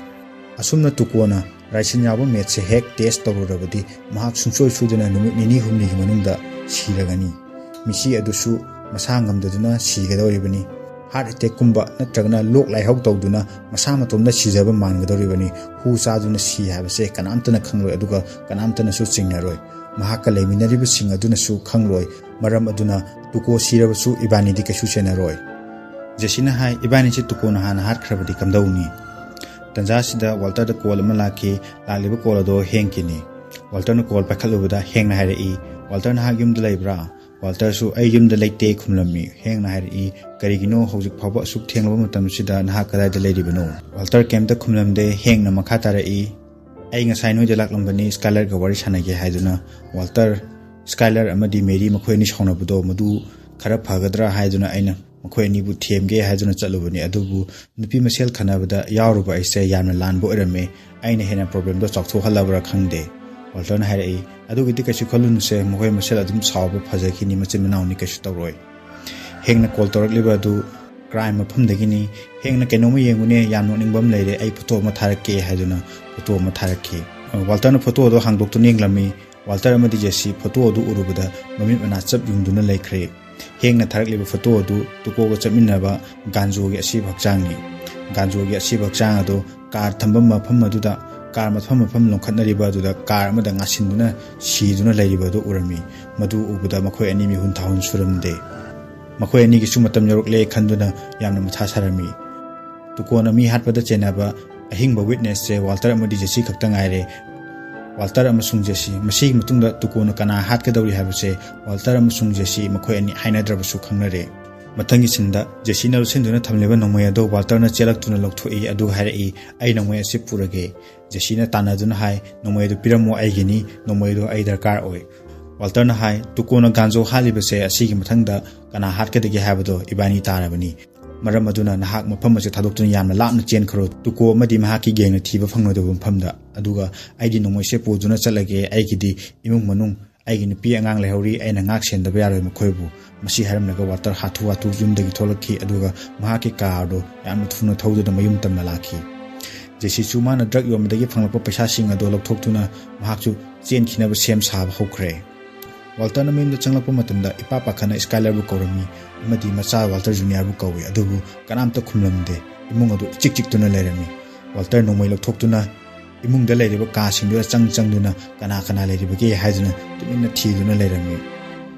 ꯑꯁꯨꯝꯅ ꯇꯨꯀꯣꯅ ꯔꯥꯏꯁꯤꯟ ꯌꯥꯎꯕ ꯃꯦꯠꯁꯦ ꯍꯦꯛ ꯇꯦꯁ ꯇꯧꯔꯨꯔꯕꯗꯤ ꯃꯍꯥꯛ ꯁꯨꯡꯁꯣꯏ ꯁꯣꯏꯗꯅ ꯅꯨꯃꯤꯠ ꯅꯤꯅꯤ ꯍꯨꯝꯅꯤꯒꯤ ꯃꯅꯨꯡꯗ ꯁꯤꯔꯒꯅꯤ꯫ ꯃꯤꯁꯤ ꯑꯗꯨꯁꯨ ꯃꯁꯥ ꯉꯝꯗꯗꯨꯅ ꯁꯤꯒꯗꯧꯔꯤꯕꯅꯤ꯫ ꯍꯥꯔꯠ ꯑꯦꯇꯦꯛꯀꯨꯝꯕ ꯅꯠꯇ꯭ꯔꯒꯅ ꯂꯣꯛ ꯂꯥꯏꯍꯧ ꯇꯧꯗꯨꯅ ꯃꯁꯥ ꯃꯇꯣꯝꯗ ꯁꯤꯖꯕ ꯃꯥꯟꯒꯗꯧꯔꯤꯕꯅꯤ꯫ ꯍꯨ ꯆꯥꯗꯨꯅ ꯁꯤ ꯍꯥꯏꯕꯁꯦ ꯀꯅꯥꯝꯇꯅ ꯈꯪꯂꯣꯏ, ꯑꯗꯨꯒ ꯀꯅꯥꯝꯇꯅꯁꯨ ꯆꯤꯡꯅꯔꯣꯏ꯫ ꯃꯍꯥꯛꯀ ꯂꯩꯃꯤꯟꯅꯔꯤꯕꯁꯤꯡ ꯑꯗꯨꯅꯁꯨ ꯈꯪꯂꯣꯏ꯫ ꯃꯔꯝ ꯑꯗꯨꯅ ꯇꯨꯀꯣ ꯁꯤꯔꯕꯁꯨ ꯏꯕꯥꯅꯤꯗꯤ ꯀꯩꯁꯨ ꯆꯦꯟꯅꯔꯣꯏ꯫ ꯖꯦꯁꯤꯅ ꯍꯥꯏ, "ꯏꯕꯥꯅꯤꯁꯦ ꯇꯨꯀꯣꯅ ꯍꯥꯟꯅ ꯍꯥꯠꯈ꯭ꯔꯕꯗꯤ ꯀꯝꯗꯧꯅꯤ?" ꯇꯟꯖꯥꯁꯤꯗ ꯋꯥꯜꯇꯔꯗ ꯀꯣꯜ ꯑꯃ ꯂꯥꯛꯈꯤ꯫ ꯂꯥꯛꯂꯤꯕ ꯀꯣꯜ ꯑꯗꯣ ꯍꯦꯡꯀꯤꯅꯤ꯫ ꯋꯥꯜꯇꯔꯅ ꯀꯣꯜ ꯄꯥꯏꯈꯠꯂꯨꯕꯗ ꯍꯦꯡꯅ ꯍꯥꯏꯔꯛꯏ, "ꯋꯥꯜꯇꯔ, ꯅꯍꯥꯛ ꯌꯨꯝꯗ ꯂꯩꯕ꯭ꯔꯥ?" ꯋꯥꯜꯇꯔꯁꯨ, "ꯑꯩ ꯌꯨꯝꯗ ꯂꯩꯇꯦ" ꯈꯨꯝꯂꯝꯃꯤ꯫ ꯍꯦꯡꯅ ꯍꯥꯏꯔꯛꯏ, "ꯀꯔꯤꯒꯤꯅꯣ ꯍꯧꯖꯤꯛ ꯐꯥꯎꯕ ꯑꯁꯨꯛ ꯊꯦꯡꯂꯕ ꯃꯇꯝꯁꯤꯗ ꯅꯍꯥꯛ ꯀꯗꯥꯏꯗ ꯂꯩꯔꯤꯕꯅꯣ?" ꯋꯥꯜꯇꯔ ꯀꯩꯝꯇ ꯈꯨꯝꯂꯝꯗꯦ꯫ ꯍꯦꯡꯅ ꯃꯈꯥ ꯇꯥꯔꯛꯏ, "ꯑꯩ ꯉꯁꯥꯏ ꯅꯣꯏꯗ ꯂꯥꯛꯂꯝꯕꯅꯤ, ꯁ꯭ꯀꯥꯏꯂꯔꯒ ꯋꯥꯔꯤ ꯁꯥꯟꯅꯒꯦ ꯍꯥꯏꯗꯨꯅ꯫ ꯋꯥꯜꯇꯔ, ꯁ꯭ꯀꯥꯏꯂꯔ ꯑꯃꯗꯤ ꯃꯦꯔꯤ ꯃꯈꯣꯏ ꯑꯅꯤ ꯁꯥꯎꯅꯕꯗꯣ ꯃꯗꯨ ꯈꯔ ꯐꯒꯗ꯭ꯔꯥ ꯍꯥꯏꯗꯨꯅ ꯑꯩꯅ ꯃꯈꯣꯏ ꯑꯅꯤꯕꯨ ꯊꯦꯝꯒꯦ ꯍꯥꯏꯗꯨꯅ ꯆꯠꯂꯨꯕꯅꯤ, ꯑꯗꯨꯕꯨ ꯅꯨꯄꯤ ꯃꯁꯦꯜ ꯈꯟꯅꯕꯗ ꯌꯥꯎꯔꯨꯕ ꯑꯩꯁꯦ ꯌꯥꯝꯅ ꯂꯥꯟꯕ ꯑꯣꯏꯔꯝꯃꯦ꯫ ꯑꯩꯅ ꯍꯦꯟꯅ ꯄ꯭ꯔꯣꯕ꯭ꯂꯦꯝꯗꯣ ꯆꯥꯎꯊꯣꯛꯍꯜꯂꯕ꯭ꯔꯥ ꯈꯪꯗꯦ꯫" ꯋꯥꯜꯇꯔꯅ ꯍꯥꯏꯔꯛꯏ, "ꯑꯗꯨꯒꯤꯗꯤ ꯀꯩꯁꯨ ꯈꯜꯂꯨꯅꯨꯁꯦ, ꯃꯈꯣꯏ ꯃꯁꯦꯜ ꯑꯗꯨꯝ ꯁꯥꯎꯕ ꯐꯖꯈꯤꯅꯤ, ꯃꯆꯤꯟ ꯃꯅꯥꯎꯅꯤ, ꯀꯩꯁꯨ ꯇꯧꯔꯣꯏ꯫" ꯍꯦꯡꯅ ꯀꯣꯜ ꯇꯧꯔꯛꯂꯤꯕ ꯑꯗꯨ ꯀ꯭ꯔꯥꯏꯝ ꯃꯐꯝꯗꯒꯤꯅꯤ꯫ "ꯍꯦꯡꯅ ꯀꯩꯅꯣꯝꯃ ꯌꯦꯡꯉꯨꯅꯦ, ꯌꯥꯝ ꯅꯣꯛꯅꯤꯡꯕ ꯑꯃ ꯂꯩꯔꯦ, ꯑꯩ ꯐꯣꯇꯣ ꯑꯃ ꯊꯥꯔꯛꯀꯦ" ꯍꯥꯏꯗꯨꯅ ꯐꯣꯇꯣ ꯑꯃ ꯊꯥꯔꯛꯈꯤ꯫ ꯋꯥꯜꯇꯔꯅ ꯐꯣꯇꯣ ꯑꯗꯨ ꯍꯥꯡꯗꯣꯛꯇꯨꯅ ꯌꯦꯡꯂꯝꯃꯤ꯫ ꯋꯥꯜꯇꯔ ꯑꯃꯗꯤ ꯖꯦꯁꯤ ꯐꯣꯇꯣ ꯑꯗꯨ ꯎꯔꯨꯕꯗ ꯃꯃꯤꯠ ꯃꯅꯥ ꯆꯞ ꯌꯨꯡꯗꯨꯅ ꯂꯩꯈ꯭ꯔꯦ꯫ ꯍꯦꯡꯅ ꯊꯥꯔꯛꯂꯤꯕ ꯐꯣꯇꯣ ꯑꯗꯨ ꯇꯨꯀꯣꯒ ꯆꯠꯃꯤꯟꯅꯕ ꯒꯥꯟꯖꯣꯒꯤ ꯑꯁꯤꯕ ꯍꯛꯆꯥꯡꯅꯤ꯫ ꯒꯥꯟꯖꯣꯒꯤ ꯑꯁꯤꯕ ꯍꯛꯆꯥꯡ ꯑꯗꯨ ꯀꯥꯔ ꯊꯝꯕ ꯃꯐꯝ ꯑꯗꯨꯗ, ꯀꯥꯔ ꯃꯐꯝ ꯃꯐꯝ ꯂꯣꯡꯈꯠꯅꯔꯤꯕ ꯑꯗꯨꯗ ꯀꯥꯔ ꯑꯃꯗ ꯉꯥꯁꯤꯟꯗꯨꯅ ꯁꯤꯗꯨꯅ ꯂꯩꯔꯤꯕ ꯑꯗꯨ ꯎꯔꯝꯃꯤ꯫ ꯃꯗꯨ ꯎꯕꯗ ꯃꯈꯣꯏ ꯑꯅꯤ ꯃꯤꯍꯨꯟ ꯊꯥꯍꯨꯟ ꯁꯨꯔꯝꯗꯦ꯫ ꯃꯈꯣꯏ ꯑꯅꯤꯒꯤꯁꯨ ꯃꯇꯝ ꯌꯧꯔꯛꯂꯦ ꯈꯟꯗꯨꯅ ꯌꯥꯝꯅ ꯃꯊꯥ ꯁꯥꯔꯝꯃꯤ꯫ ꯇꯨꯀꯣꯅ ꯃꯤ ꯍꯥꯠꯄꯗ ꯆꯦꯟꯅꯕ ꯑꯍꯤꯡꯕ ꯋꯤꯠꯅꯦꯁꯁꯦ ꯋꯥꯜꯇꯔ ꯑꯃꯗꯤ ꯖꯦꯁꯤ ꯈꯛꯇ ꯉꯥꯏꯔꯦ꯫ ꯋꯥꯜꯇꯔ ꯑꯃꯁꯨꯡ ꯖꯦꯁꯤ, ꯃꯁꯤꯒꯤ ꯃꯇꯨꯡꯗ ꯇꯨꯀꯣꯅ ꯀꯅꯥ ꯍꯥꯠꯀꯗꯧꯔꯤ ꯍꯥꯏꯕꯁꯦ ꯋꯥꯜꯇꯔ ꯑꯃꯁꯨꯡ ꯖꯦꯁꯤ ꯃꯈꯣꯏ ꯑꯅꯤ ꯍꯥꯏꯅꯗ꯭ꯔꯕꯁꯨ ꯈꯪꯅꯔꯦ꯫ ꯃꯊꯪꯒꯤ ꯁꯤꯟꯗ ꯖꯦꯁꯤꯅ ꯂꯣꯠꯁꯤꯟꯗꯨꯅ ꯊꯝꯂꯤꯕ ꯅꯣꯡꯃꯩ ꯑꯗꯨ ꯋꯥꯜꯇꯔꯅ ꯆꯦꯜꯂꯛꯇꯨꯅ ꯂꯧꯊꯣꯛꯏ, ꯑꯗꯨꯒ ꯍꯥꯏꯔꯛꯏ, "ꯑꯩ ꯅꯣꯡꯃꯩ ꯑꯁꯤ ꯄꯨꯔꯒꯦ꯫" ꯖꯦꯁꯤꯅ ꯇꯥꯟꯅꯗꯨꯅ ꯍꯥꯏ, "ꯅꯣꯡꯃꯩ ꯑꯗꯨ ꯄꯤꯔꯝꯃꯣ, ꯑꯩꯒꯤꯅꯤ, ꯅꯣꯡꯃꯩ ꯑꯗꯨ ꯑꯩ ꯗꯔꯀꯥꯔ ꯑꯣꯏ꯫" ꯋꯥꯜꯇꯔꯅ ꯍꯥꯏ, "ꯇꯨꯀꯣꯅ ꯒꯥꯟꯖꯣ ꯍꯥꯠꯂꯤꯕꯁꯦ ꯑꯁꯤꯒꯤ ꯃꯊꯪꯗ ꯀꯅꯥ ꯍꯥꯠꯀꯗꯒꯦ ꯍꯥꯏꯕꯗꯣ ꯏꯕꯥꯅꯤ ꯇꯥꯔꯕꯅꯤ꯫" ꯃꯔꯝ ꯑꯗꯨꯅ ꯅꯍꯥꯛ ꯃꯐꯝ ꯑꯁꯤ ꯊꯥꯗꯣꯛꯇꯨꯅ ꯌꯥꯝꯅ ꯂꯥꯞꯅ ꯆꯦꯟꯈ꯭ꯔꯣ꯫ ꯇꯨꯀꯣ ꯑꯃꯗꯤ ꯃꯍꯥꯛꯀꯤ ꯒꯦꯡꯅ ꯊꯤꯕ ꯐꯪꯂꯣꯏꯗꯕ ꯃꯐꯝꯗ꯫ ꯑꯗꯨꯒ ꯑꯩꯗꯤ ꯅꯣꯡꯃꯩꯁꯦ ꯄꯨꯗꯨꯅ ꯆꯠꯂꯒꯦ꯫ ꯑꯩꯒꯤꯗꯤ ꯏꯃꯨꯡ ꯃꯅꯨꯡ, ꯑꯩꯒꯤ ꯅꯨꯄꯤ ꯑꯉꯥꯡ ꯂꯩꯍꯧꯔꯤ, ꯑꯩꯅ ꯉꯥꯛ ꯁꯦꯟꯗꯕ ꯌꯥꯔꯣꯏ ꯃꯈꯣꯏꯕꯨ꯫ ꯃꯁꯤ ꯍꯥꯏꯔꯝꯂꯒ ꯋꯥꯜꯇꯔ ꯍꯥꯊꯨ ꯍꯥꯊꯨ ꯌꯨꯝꯗꯒꯤ ꯊꯣꯛꯂꯛꯈꯤ, ꯑꯗꯨꯒ ꯃꯍꯥꯛꯀꯤ ꯀꯥꯔꯗꯨ ꯌꯥꯝꯅ ꯊꯨꯅ ꯊꯧꯗꯨꯅ ꯃꯌꯨꯝ ꯇꯝꯅ ꯂꯥꯛꯈꯤ꯫ ꯖꯦꯁꯤꯁꯨ ꯃꯥꯅ ꯗ꯭ꯔꯒ ꯌꯣꯟꯕꯗꯒꯤ ꯐꯪꯂꯛꯄ ꯄꯩꯁꯥꯁꯤꯡ ꯑꯗꯨ ꯂꯧꯊꯣꯛꯇꯨꯅ ꯃꯍꯥꯛꯁꯨ ꯆꯦꯟꯈꯤꯅꯕ ꯁꯦꯝ ꯁꯥꯕ ꯍꯧꯈ꯭ꯔꯦ꯫ ꯋꯥꯜꯇꯔꯅ ꯃꯌꯨꯝꯗ ꯆꯪꯂꯛꯄ ꯃꯇꯝꯗ ꯏꯄꯥ ꯄꯥꯈꯠꯅ ꯁ꯭ꯀꯥꯏꯂꯔꯕꯨ ꯀꯧꯔꯝꯃꯤ ꯑꯃꯗꯤ ꯃꯆꯥ ꯋꯥꯜꯇꯔ ꯖꯨꯅꯤꯌꯔꯕꯨ ꯀꯧꯏ, ꯑꯗꯨꯕꯨ ꯀꯅꯥꯝꯇ ꯈꯨꯝꯂꯝꯗꯦ꯫ ꯏꯃꯨꯡ ꯑꯗꯨ ꯏꯆꯤꯛ ꯆꯤꯛꯇꯨꯅ ꯂꯩꯔꯝꯃꯤ꯫ ꯋꯥꯜꯇꯔ ꯅꯣꯡꯃꯩ ꯂꯧꯊꯣꯛꯇꯨꯅ ꯏꯃꯨꯡꯗ ꯂꯩꯔꯤꯕ ꯀꯥꯁꯤꯡꯗꯨꯗ ꯆꯪ ꯆꯪꯗꯨꯅ ꯀꯅꯥ ꯀꯅꯥ ꯂꯩꯔꯤꯕꯒꯦ ꯍꯥꯏꯗꯨꯅ ꯇꯨꯃꯤꯟꯅ ꯊꯤꯗꯨꯅ ꯂꯩꯔꯝꯃꯤ꯫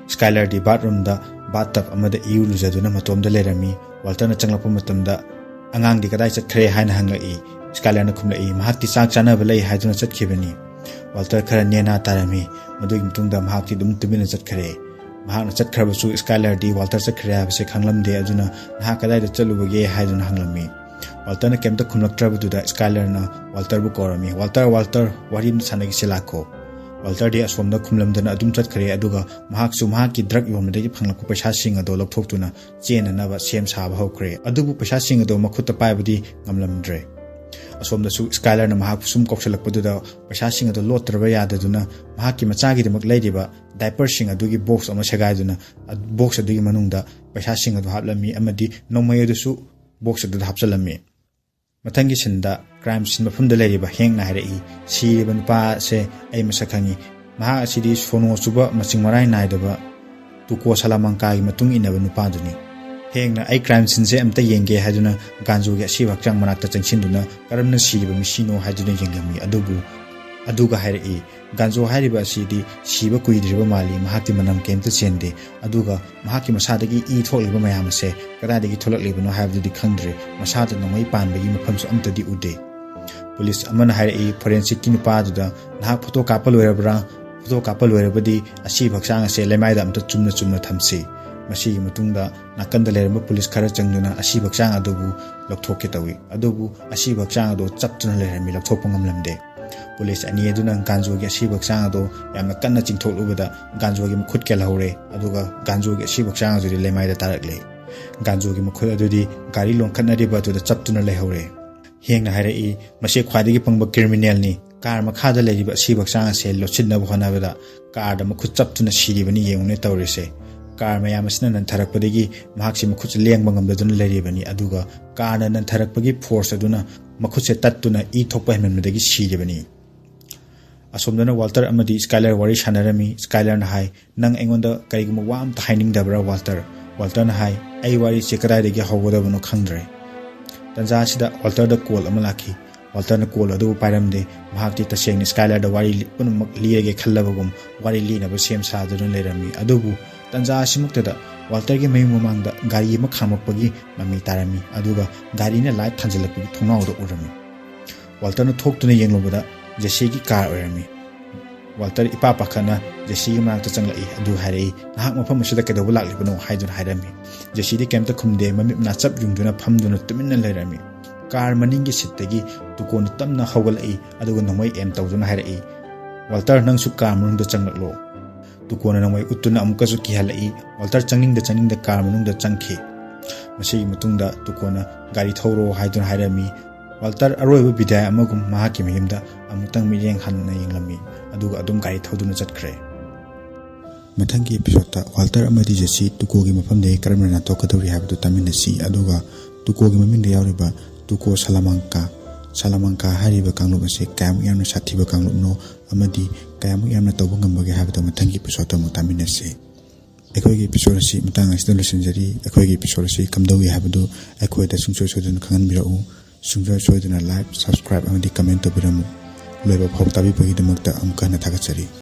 ꯁ꯭ꯀꯥꯏꯂꯔꯗꯤ ꯕꯥꯠꯔꯨꯝꯗ ꯕꯥꯠ ꯇꯕ ꯑꯃꯗ ꯏꯔꯨ ꯂꯨꯖꯗꯨꯅ ꯃꯇꯣꯝꯗ ꯂꯩꯔꯝꯃꯤ꯫ ꯋꯥꯜꯇꯔꯅ ꯆꯪꯂꯛꯄ ꯃꯇꯝꯗ, "ꯑꯉꯥꯡꯗꯤ ꯀꯗꯥꯏ ꯆꯠꯈ꯭ꯔꯦ?" ꯍꯥꯏꯅ ꯍꯪꯂꯛꯏ꯫ ꯁ꯭ꯀꯥꯏꯂꯔꯅ ꯈꯨꯝꯂꯛꯏ, "ꯃꯍꯥꯛꯇꯤ ꯆꯥꯛ ꯆꯥꯅꯕ ꯂꯩ ꯍꯥꯏꯗꯨꯅ ꯆꯠꯈꯤꯕꯅꯤ꯫" ꯋꯥꯜꯇꯔ ꯈꯔ ꯅꯦꯅꯥ ꯇꯥꯔꯝꯃꯤ꯫ ꯃꯗꯨꯒꯤ ꯃꯇꯨꯡꯗ ꯃꯍꯥꯛꯇꯤ ꯑꯗꯨꯝ ꯇꯨꯃꯤꯟꯅ ꯆꯠꯈ꯭ꯔꯦ꯫ ꯃꯍꯥꯛꯅ ꯆꯠꯈ꯭ꯔꯕꯁꯨ ꯁ꯭ꯀꯥꯏꯂꯔꯗꯤ ꯋꯥꯜꯇꯔ ꯆꯠꯈ꯭ꯔꯦ ꯍꯥꯏꯕꯁꯦ ꯈꯪꯂꯝꯗꯦ꯫ ꯑꯗꯨꯅ, "ꯅꯍꯥꯛ ꯀꯗꯥꯏꯗ ꯆꯠꯂꯨꯕꯒꯦ?" ꯍꯥꯏꯗꯨꯅ ꯍꯪꯂꯝꯃꯤ꯫ ꯋꯥꯜꯇꯔꯅ ꯀꯩꯝꯇ ꯈꯨꯝꯂꯛꯇ꯭ꯔꯕꯗꯨꯗ ꯁ꯭ꯀꯥꯏꯂꯔꯅ ꯋꯥꯜꯇꯔꯕꯨ ꯀꯧꯔꯝꯃꯤ, "ꯋꯥꯜꯇꯔ, ꯋꯥꯜꯇꯔ, ꯋꯥꯔꯤ ꯑꯃ ꯁꯥꯟꯅꯈꯤꯁꯤ ꯂꯥꯛꯈꯣ꯫" ꯋꯥꯜꯇꯔꯗꯤ ꯑꯁꯣꯝꯗ ꯈꯨꯝꯂꯝꯗꯅ ꯑꯗꯨꯝ ꯆꯠꯈ꯭ꯔꯦ꯫ ꯑꯗꯨꯒ ꯃꯍꯥꯛꯁꯨ ꯃꯍꯥꯛꯀꯤ ꯗ꯭ꯔꯒ ꯌꯣꯟꯕꯗꯒꯤ ꯐꯪꯂꯛꯄ ꯄꯩꯁꯥꯁꯤꯡ ꯑꯗꯣ ꯂꯧꯊꯣꯛꯇꯨꯅ ꯆꯦꯟꯅꯅꯕ ꯁꯦꯝ ꯁꯥꯕ ꯍꯧꯈ꯭ꯔꯦ꯫ ꯑꯗꯨꯕꯨ ꯄꯩꯁꯥꯁꯤꯡ ꯑꯗꯣ ꯃꯈꯨꯠꯇ ꯄꯥꯏꯕꯗꯤ ꯉꯝꯂꯝꯗ꯭ꯔꯦ꯫ ꯑꯁꯣꯝꯗꯁꯨ ꯁ꯭ꯀꯥꯏꯂꯔꯅ ꯃꯍꯥꯛꯄꯨ ꯁꯨꯝ ꯀꯧꯁꯤꯜꯂꯛꯄꯗꯨꯗ ꯄꯩꯁꯥꯁꯤꯡ ꯑꯗꯣ ꯂꯣꯠꯇ꯭ꯔꯕ ꯌꯥꯗꯗꯨꯅ ꯃꯍꯥꯛꯀꯤ ꯃꯆꯥꯒꯤꯗꯃꯛ ꯂꯩꯔꯤꯕ ꯗꯥꯏꯄꯔꯁꯤꯡ ꯑꯗꯨꯒꯤ ꯕꯣꯛꯁ ꯑꯃ ꯁꯦꯒꯥꯏꯗꯨꯅ, ꯑ, ꯕꯣꯛꯁ ꯑꯗꯨꯒꯤ ꯃꯅꯨꯡꯗ ꯄꯩꯁꯥꯁꯤꯡ ꯑꯗꯨ ꯍꯥꯞꯂꯝꯃꯤ ꯑꯃꯗꯤ ꯅꯣꯡꯃꯩ ꯑꯗꯨꯁꯨ ꯕꯣꯛꯁ ꯑꯗꯨꯗ ꯍꯥꯞꯆꯤꯜꯂꯝꯃꯤ꯫ ꯃꯊꯪꯒꯤ ꯁꯤꯟꯗ ꯀ꯭ꯔꯥꯏꯝ ꯁꯤꯟ ꯃꯐꯝꯗ ꯂꯩꯔꯤꯕ ꯍꯦꯡꯅ ꯍꯥꯏꯔꯛꯏ, "ꯁꯤꯔꯤꯕ ꯅꯨꯄꯥ ꯑꯁꯦ ꯑꯩ ꯃꯁꯛ ꯈꯪꯉꯤ꯫ ꯃꯍꯥꯛ ꯑꯁꯤꯗꯤ ꯁꯣꯅꯣ ꯆꯨꯕ ꯃꯆꯤꯡ ꯃꯔꯥꯏ ꯅꯥꯏꯗꯕ ꯇꯨꯀꯣ ꯁꯂꯥꯃꯥꯡꯀꯥꯒꯤ ꯃꯇꯨꯡ ꯏꯟꯅꯕ ꯅꯨꯄꯥꯗꯨꯅꯤ꯫" ꯍꯦꯡꯅ ꯑꯩ ꯀ꯭ꯔꯥꯏꯝ ꯁꯤꯟꯁꯦ ꯑꯝꯇ ꯌꯦꯡꯒꯦ ꯍꯥꯏꯗꯨꯅ ꯒꯥꯟꯖꯣꯒꯤ ꯑꯁꯤꯕ ꯍꯛꯆꯥꯡ ꯃꯅꯥꯛꯇ ꯆꯪꯁꯤꯟꯗꯨꯅ ꯀꯔꯝꯅ ꯁꯤꯔꯤꯕ ꯃꯤꯁꯤꯅꯣ ꯍꯥꯏꯗꯨꯅ ꯌꯦꯡꯂꯝꯃꯤ꯫ ꯑꯗꯨꯕꯨ, ꯑꯗꯨꯒ ꯍꯥꯏꯔꯛꯏ, "ꯒꯥꯟꯖꯣ ꯍꯥꯏꯔꯤꯕ ꯑꯁꯤꯗꯤ ꯁꯤꯕ ꯀꯨꯏꯗ꯭ꯔꯤꯕ ꯃꯥꯜꯂꯤ, ꯃꯍꯥꯛꯇꯤ ꯃꯅꯝ ꯀꯩꯝꯇ ꯆꯦꯟꯗꯦ꯫ ꯑꯗꯨꯒ ꯃꯍꯥꯛꯀꯤ ꯃꯁꯥꯗꯒꯤ ꯏ ꯊꯣꯛꯂꯤꯕ ꯃꯌꯥꯝ ꯑꯁꯦ ꯀꯗꯥꯏꯗꯒꯤ ꯊꯣꯛꯂꯛꯂꯤꯕꯅꯣ ꯍꯥꯏꯕꯗꯨꯗꯤ ꯈꯪꯗ꯭ꯔꯦ꯫ ꯃꯁꯥꯗ ꯅꯣꯡꯃꯩ ꯄꯥꯟꯕꯒꯤ ꯃꯐꯝꯁꯨ ꯑꯝꯇꯗꯤ ꯎꯗꯦ꯫" ꯄꯨꯂꯤꯁ ꯑꯃꯅ ꯍꯥꯏꯔꯛꯏ, "ꯐꯣꯔꯦꯟꯁꯤꯛꯀꯤ ꯅꯨꯄꯥꯗꯨꯗ ꯅꯍꯥꯛ ꯐꯣꯇꯣ ꯀꯥꯞꯄ ꯂꯣꯏꯔꯕ꯭ꯔꯥ? ꯐꯣꯇꯣ ꯀꯥꯞꯄ ꯂꯣꯏꯔꯕꯗꯤ ꯑꯁꯤꯕ ꯍꯛꯆꯥꯡ ꯑꯁꯦ ꯂꯩꯃꯥꯏꯗ ꯑꯝꯇ ꯆꯨꯝꯅ ꯆꯨꯝꯅ ꯊꯝꯁꯤ꯫" ꯃꯁꯤꯒꯤ ꯃꯇꯨꯡꯗ ꯅꯥꯀꯟꯗ ꯂꯩꯔꯝꯕ ꯄꯨꯂꯤꯁ ꯈꯔ ꯆꯪꯗꯨꯅ ꯑꯁꯤꯕ ꯍꯛꯆꯥꯡ ꯑꯗꯨꯕꯨ ꯂꯧꯊꯣꯛꯀꯦ ꯇꯧꯏ꯫ ꯑꯗꯨꯕꯨ ꯑꯁꯤꯕ ꯍꯛꯆꯥꯡ ꯑꯗꯨ ꯆꯞꯇꯨꯅ ꯂꯩꯔꯝꯃꯤ, ꯂꯧꯊꯣꯛꯄ ꯉꯝꯂꯝꯗꯦ꯫ ꯄꯨꯂꯤꯁ ꯑꯅꯤ ꯑꯗꯨꯅ ꯒꯥꯟꯖꯣꯒꯤ ꯑꯁꯤꯕ ꯍꯛꯆꯥꯡ ꯑꯗꯨ ꯌꯥꯝꯅ ꯀꯟꯅ ꯆꯤꯡꯊꯣꯛꯂꯨꯕꯗ ꯒꯥꯟꯖꯣꯒꯤ ꯃꯈꯨꯠ ꯀꯦꯜꯍꯧꯔꯦ, ꯑꯗꯨꯒ ꯒꯥꯟꯖꯣꯒꯤ ꯑꯁꯤꯕ ꯍꯛꯆꯥꯡ ꯑꯗꯨꯗꯤ ꯂꯩꯃꯥꯏꯗ ꯇꯥꯔꯛꯂꯦ꯫ ꯒꯥꯟꯖꯣꯒꯤ ꯃꯈꯨꯠ ꯑꯗꯨꯗꯤ ꯒꯥꯔꯤ ꯂꯣꯟꯈꯠꯅꯔꯤꯕ ꯑꯗꯨꯗ ꯆꯞꯇꯨꯅ ꯂꯩꯍꯧꯔꯦ꯫ ꯍꯦꯡꯅ ꯍꯥꯏꯔꯛꯏ, "ꯃꯁꯤ ꯈ꯭ꯋꯥꯏꯗꯒꯤ ꯄꯪꯕ ꯀ꯭ꯔꯤꯃꯤꯅꯦꯜꯅꯤ꯫ ꯀꯥꯔ ꯃꯈꯥꯗ ꯂꯩꯔꯤꯕ ꯑꯁꯤꯕ ꯍꯛꯆꯥꯡ ꯑꯁꯦ ꯂꯣꯠꯁꯤꯟꯅꯕ ꯍꯣꯠꯅꯕꯗ ꯀꯥꯔꯗ ꯃꯈꯨꯠ ꯆꯞꯇꯨꯅ ꯁꯤꯔꯤꯕꯅꯤ꯫ ꯌꯦꯡꯉꯨꯅꯦ ꯇꯧꯔꯤꯁꯦ꯫ ꯀꯥꯔ ꯃꯌꯥꯝ ꯑꯁꯤꯅ ꯅꯟꯊꯔꯛꯄꯗꯒꯤ ꯃꯍꯥꯛꯁꯤ ꯃꯈꯨꯠꯁꯦ ꯂꯦꯡꯕ ꯉꯝꯗꯗꯨꯅ ꯂꯩꯔꯤꯕꯅꯤ, ꯑꯗꯨꯒ ꯀꯥꯔꯅ ꯅꯟꯊꯔꯛꯄꯒꯤ ꯐꯣꯔꯁ ꯑꯗꯨꯅ ꯃꯈꯨꯠꯁꯦ ꯇꯠꯇꯨꯅ ꯏ ꯊꯣꯛꯄ ꯍꯦꯟꯃꯟꯕꯗꯒꯤ ꯁꯤꯔꯤꯕꯅꯤ"꯫ ꯑꯁꯣꯝꯗꯅ ꯋꯥꯜꯇꯔ ꯑꯃꯗꯤ ꯁ꯭ꯀꯥꯏꯂꯔ ꯋꯥꯔꯤ ꯁꯥꯟꯅꯔꯝꯃꯤ꯫ ꯁ꯭ꯀꯥꯏꯂꯔꯅ ꯍꯥꯏ, "ꯅꯪ ꯑꯩꯉꯣꯟꯗ ꯀꯔꯤꯒꯨꯝꯕ ꯋꯥ ꯑꯝꯇ ꯍꯥꯏꯅꯤꯡꯗꯕ꯭ꯔꯥ, ꯋꯥꯜꯇꯔ?" ꯋꯥꯜꯇꯔꯅ ꯍꯥꯏ, "ꯑꯩ ꯋꯥꯔꯤꯁꯦ ꯀꯗꯥꯏꯗꯒꯤ ꯍꯧꯒꯗꯕꯅꯣ ꯈꯪꯗ꯭ꯔꯦ"꯫ ꯇꯟꯖꯥ ꯑꯁꯤꯗ ꯋꯥꯜꯇꯔꯗ ꯀꯣꯜ ꯑꯃ ꯂꯥꯛꯈꯤ꯫ ꯋꯥꯜꯇꯔꯅ ꯀꯣꯜ ꯑꯗꯨꯕꯨ ꯄꯥꯏꯔꯝꯗꯦ꯫ ꯃꯍꯥꯛꯇꯤ ꯇꯁꯦꯡꯅ ꯁ꯭ꯀꯥꯏꯂꯔꯗ ꯋꯥꯔꯤ ꯂꯤ-, ꯄꯨꯝꯅꯃꯛ ꯂꯤꯔꯒꯦ ꯈꯜꯂꯕꯒꯨꯝ ꯋꯥꯔꯤ ꯂꯤꯅꯕ ꯁꯦꯝ ꯁꯥꯗꯨꯅ ꯂꯩꯔꯝꯃꯤ꯫ ꯑꯗꯨꯕꯨ ꯇꯟꯖꯥ ꯑꯁꯤꯃꯛꯇꯗ ꯋꯥꯜꯇꯔꯒꯤ ꯃꯌꯨꯝ ꯃꯃꯥꯡꯗ ꯒꯥꯔꯤ ꯑꯃ ꯈꯥꯝꯃꯛꯄꯒꯤ ꯃꯃꯤ ꯇꯥꯔꯝꯃꯤ, ꯑꯗꯨꯒ ꯒꯥꯔꯤꯅ ꯂꯥꯏꯠ ꯊꯥꯟꯖꯜꯂꯛꯄꯒꯤ ꯊꯣꯡꯅꯥꯎꯗ ꯎꯔꯝꯃꯤ꯫ ꯋꯥꯜꯇꯔꯅ ꯊꯣꯛꯇꯨꯅ ꯌꯦꯡꯂꯨꯕꯗ ꯖꯦꯁꯤꯒꯤ ꯀꯥꯔ ꯑꯣꯏꯔꯝꯃꯤ꯫ ꯋꯥꯜꯇꯔ ꯏꯄꯥ ꯄꯥꯈꯠꯅ ꯖꯦꯁꯤꯒꯤ ꯃꯅꯥꯛꯇ ꯆꯪꯂꯛꯏ, ꯑꯗꯨ ꯍꯥꯏꯔꯛꯏ, "ꯅꯍꯥꯛ ꯃꯐꯝ ꯑꯁꯤꯗ ꯀꯩꯗꯧꯕ ꯂꯥꯛꯂꯤꯕꯅꯣ?" ꯍꯥꯏꯗꯨꯅ ꯍꯥꯏꯔꯝꯃꯤ꯫ ꯖꯦꯁꯤꯗꯤ ꯀꯩꯝꯇ ꯈꯨꯝꯗꯦ, ꯃꯃꯤꯠ ꯃꯅꯥ ꯆꯞ ꯌꯨꯡꯗꯨꯅ ꯐꯝꯗꯨꯅ ꯇꯨꯃꯤꯟꯅ ꯂꯩꯔꯝꯃꯤ꯫ ꯀꯥꯔ ꯃꯅꯤꯡꯒꯤ ꯁꯤꯠꯇꯒꯤ ꯇꯨꯀꯣꯅ ꯇꯞꯅ ꯍꯧꯒꯠꯂꯛꯏ, ꯑꯗꯨꯒ ꯅꯣꯡꯃꯩ ꯑꯦꯝ ꯇꯧꯗꯨꯅ ꯍꯥꯏꯔꯛꯏ, "ꯋꯥꯜꯇꯔ, ꯅꯪꯁꯨ ꯀꯥꯔ ꯃꯅꯨꯡꯗ ꯆꯪꯂꯛꯂꯣ"꯫ ꯇꯨꯀꯣꯅ ꯅꯣꯡꯃꯩ ꯎꯠꯇꯨꯅ ꯑꯃꯨꯛꯀꯁꯨ ꯀꯤꯍꯜꯂꯛꯏ꯫ ꯋꯥꯜꯇꯔ ꯆꯪꯅꯤꯡꯗ ꯆꯪꯅꯤꯡꯗ ꯀꯥꯔ ꯃꯅꯨꯡꯗ ꯆꯪꯈꯤ꯫ ꯃꯁꯤꯒꯤ ꯃꯇꯨꯡꯗ ꯇꯨꯀꯣꯅ "ꯒꯥꯔꯤ ꯊꯧꯔꯣ" ꯍꯥꯏꯗꯨꯅ ꯍꯥꯏꯔꯝꯃꯤ꯫ ꯋꯥꯜꯇꯔ ꯑꯔꯣꯏꯕ ꯕꯤꯗꯥꯏ ꯑꯃꯒꯨꯝ ꯃꯍꯥꯛꯀꯤ ꯃꯌꯨꯝꯗ ꯑꯃꯨꯛꯇꯪ ꯃꯤꯠꯌꯦꯡ ꯍꯟꯅ ꯌꯦꯡꯂꯝꯃꯤ, ꯑꯗꯨꯒ ꯑꯗꯨꯝ ꯒꯥꯔꯤ ꯊꯧꯗꯨꯅ ꯆꯠꯈ꯭ꯔꯦ꯫ ꯃꯊꯪꯒꯤ ꯑꯦꯄꯤꯁꯣꯗꯇ ꯋꯥꯜꯇꯔ ꯑꯃꯗꯤ ꯖꯦꯁꯤ ꯇꯨꯀꯣꯒꯤ ꯃꯐꯝꯗꯒꯤ ꯀꯔꯝꯅ ꯅꯥꯟꯊꯣꯛꯀꯗꯧꯔꯤ ꯍꯥꯏꯕꯗꯨ ꯇꯥꯃꯤꯟꯅꯁꯤ, ꯑꯗꯨꯒ ꯇꯨꯀꯣꯒꯤ ꯃꯃꯤꯡꯗ ꯌꯥꯎꯔꯤꯕ ꯇꯨꯀꯣ ꯁꯥꯂꯥꯃꯥꯡꯀꯥ, ꯁꯥꯂꯥꯃꯥꯡꯀꯥ ꯍꯥꯏꯔꯤꯕ ꯀꯥꯡꯂꯨꯞ ꯑꯁꯤ ꯀꯌꯥꯃꯨꯛ ꯌꯥꯝꯅ ꯁꯥꯊꯤꯕ ꯀꯥꯡꯂꯨꯞꯅꯣ ꯑꯃꯗꯤ ꯀꯌꯥꯃꯨꯛ ꯌꯥꯝꯅ ꯇꯧꯕ ꯉꯝꯕꯒꯦ ꯍꯥꯏꯕꯗꯨ ꯃꯊꯪꯒꯤ ꯑꯦꯄꯤꯁꯣꯗꯇ ꯑꯃꯨꯛ ꯇꯥꯃꯤꯟꯅꯁꯤ꯫ ꯑꯩꯈꯣꯏꯒꯤ ꯑꯦꯄꯤꯁꯣꯗ ꯑꯁꯤ ꯃꯇꯥꯡ ꯑꯁꯤꯗ ꯂꯣꯏꯁꯤꯟꯖꯔꯤ꯫ ꯑꯩꯈꯣꯏꯒꯤ ꯑꯦꯄꯤꯁꯣꯗ ꯑꯁꯤ ꯀꯝꯗꯧꯏ ꯍꯥꯏꯕꯗꯨ ꯑꯩꯈꯣꯏꯗ ꯁꯨꯡꯁꯣꯏ ꯁꯣꯏꯗꯅ ꯈꯪꯍꯟꯕꯤꯔꯛꯎ꯫ ꯁꯨꯡꯁꯣꯏ ꯁꯣꯏꯗꯅ ꯂꯥꯏꯛ, ꯁꯕꯁꯀ꯭ꯔꯥꯏꯕ ꯑꯃꯗꯤ ꯀꯃꯦꯟ ꯇꯧꯕꯤꯔꯝꯃꯨ꯫ ꯂꯣꯏꯕ ꯐꯥꯎ ꯇꯥꯕꯤꯕꯒꯤꯗꯃꯛꯇ ꯑꯃꯨꯛꯀ ꯍꯟꯅ ꯊꯥꯒꯠꯆꯔꯤ꯫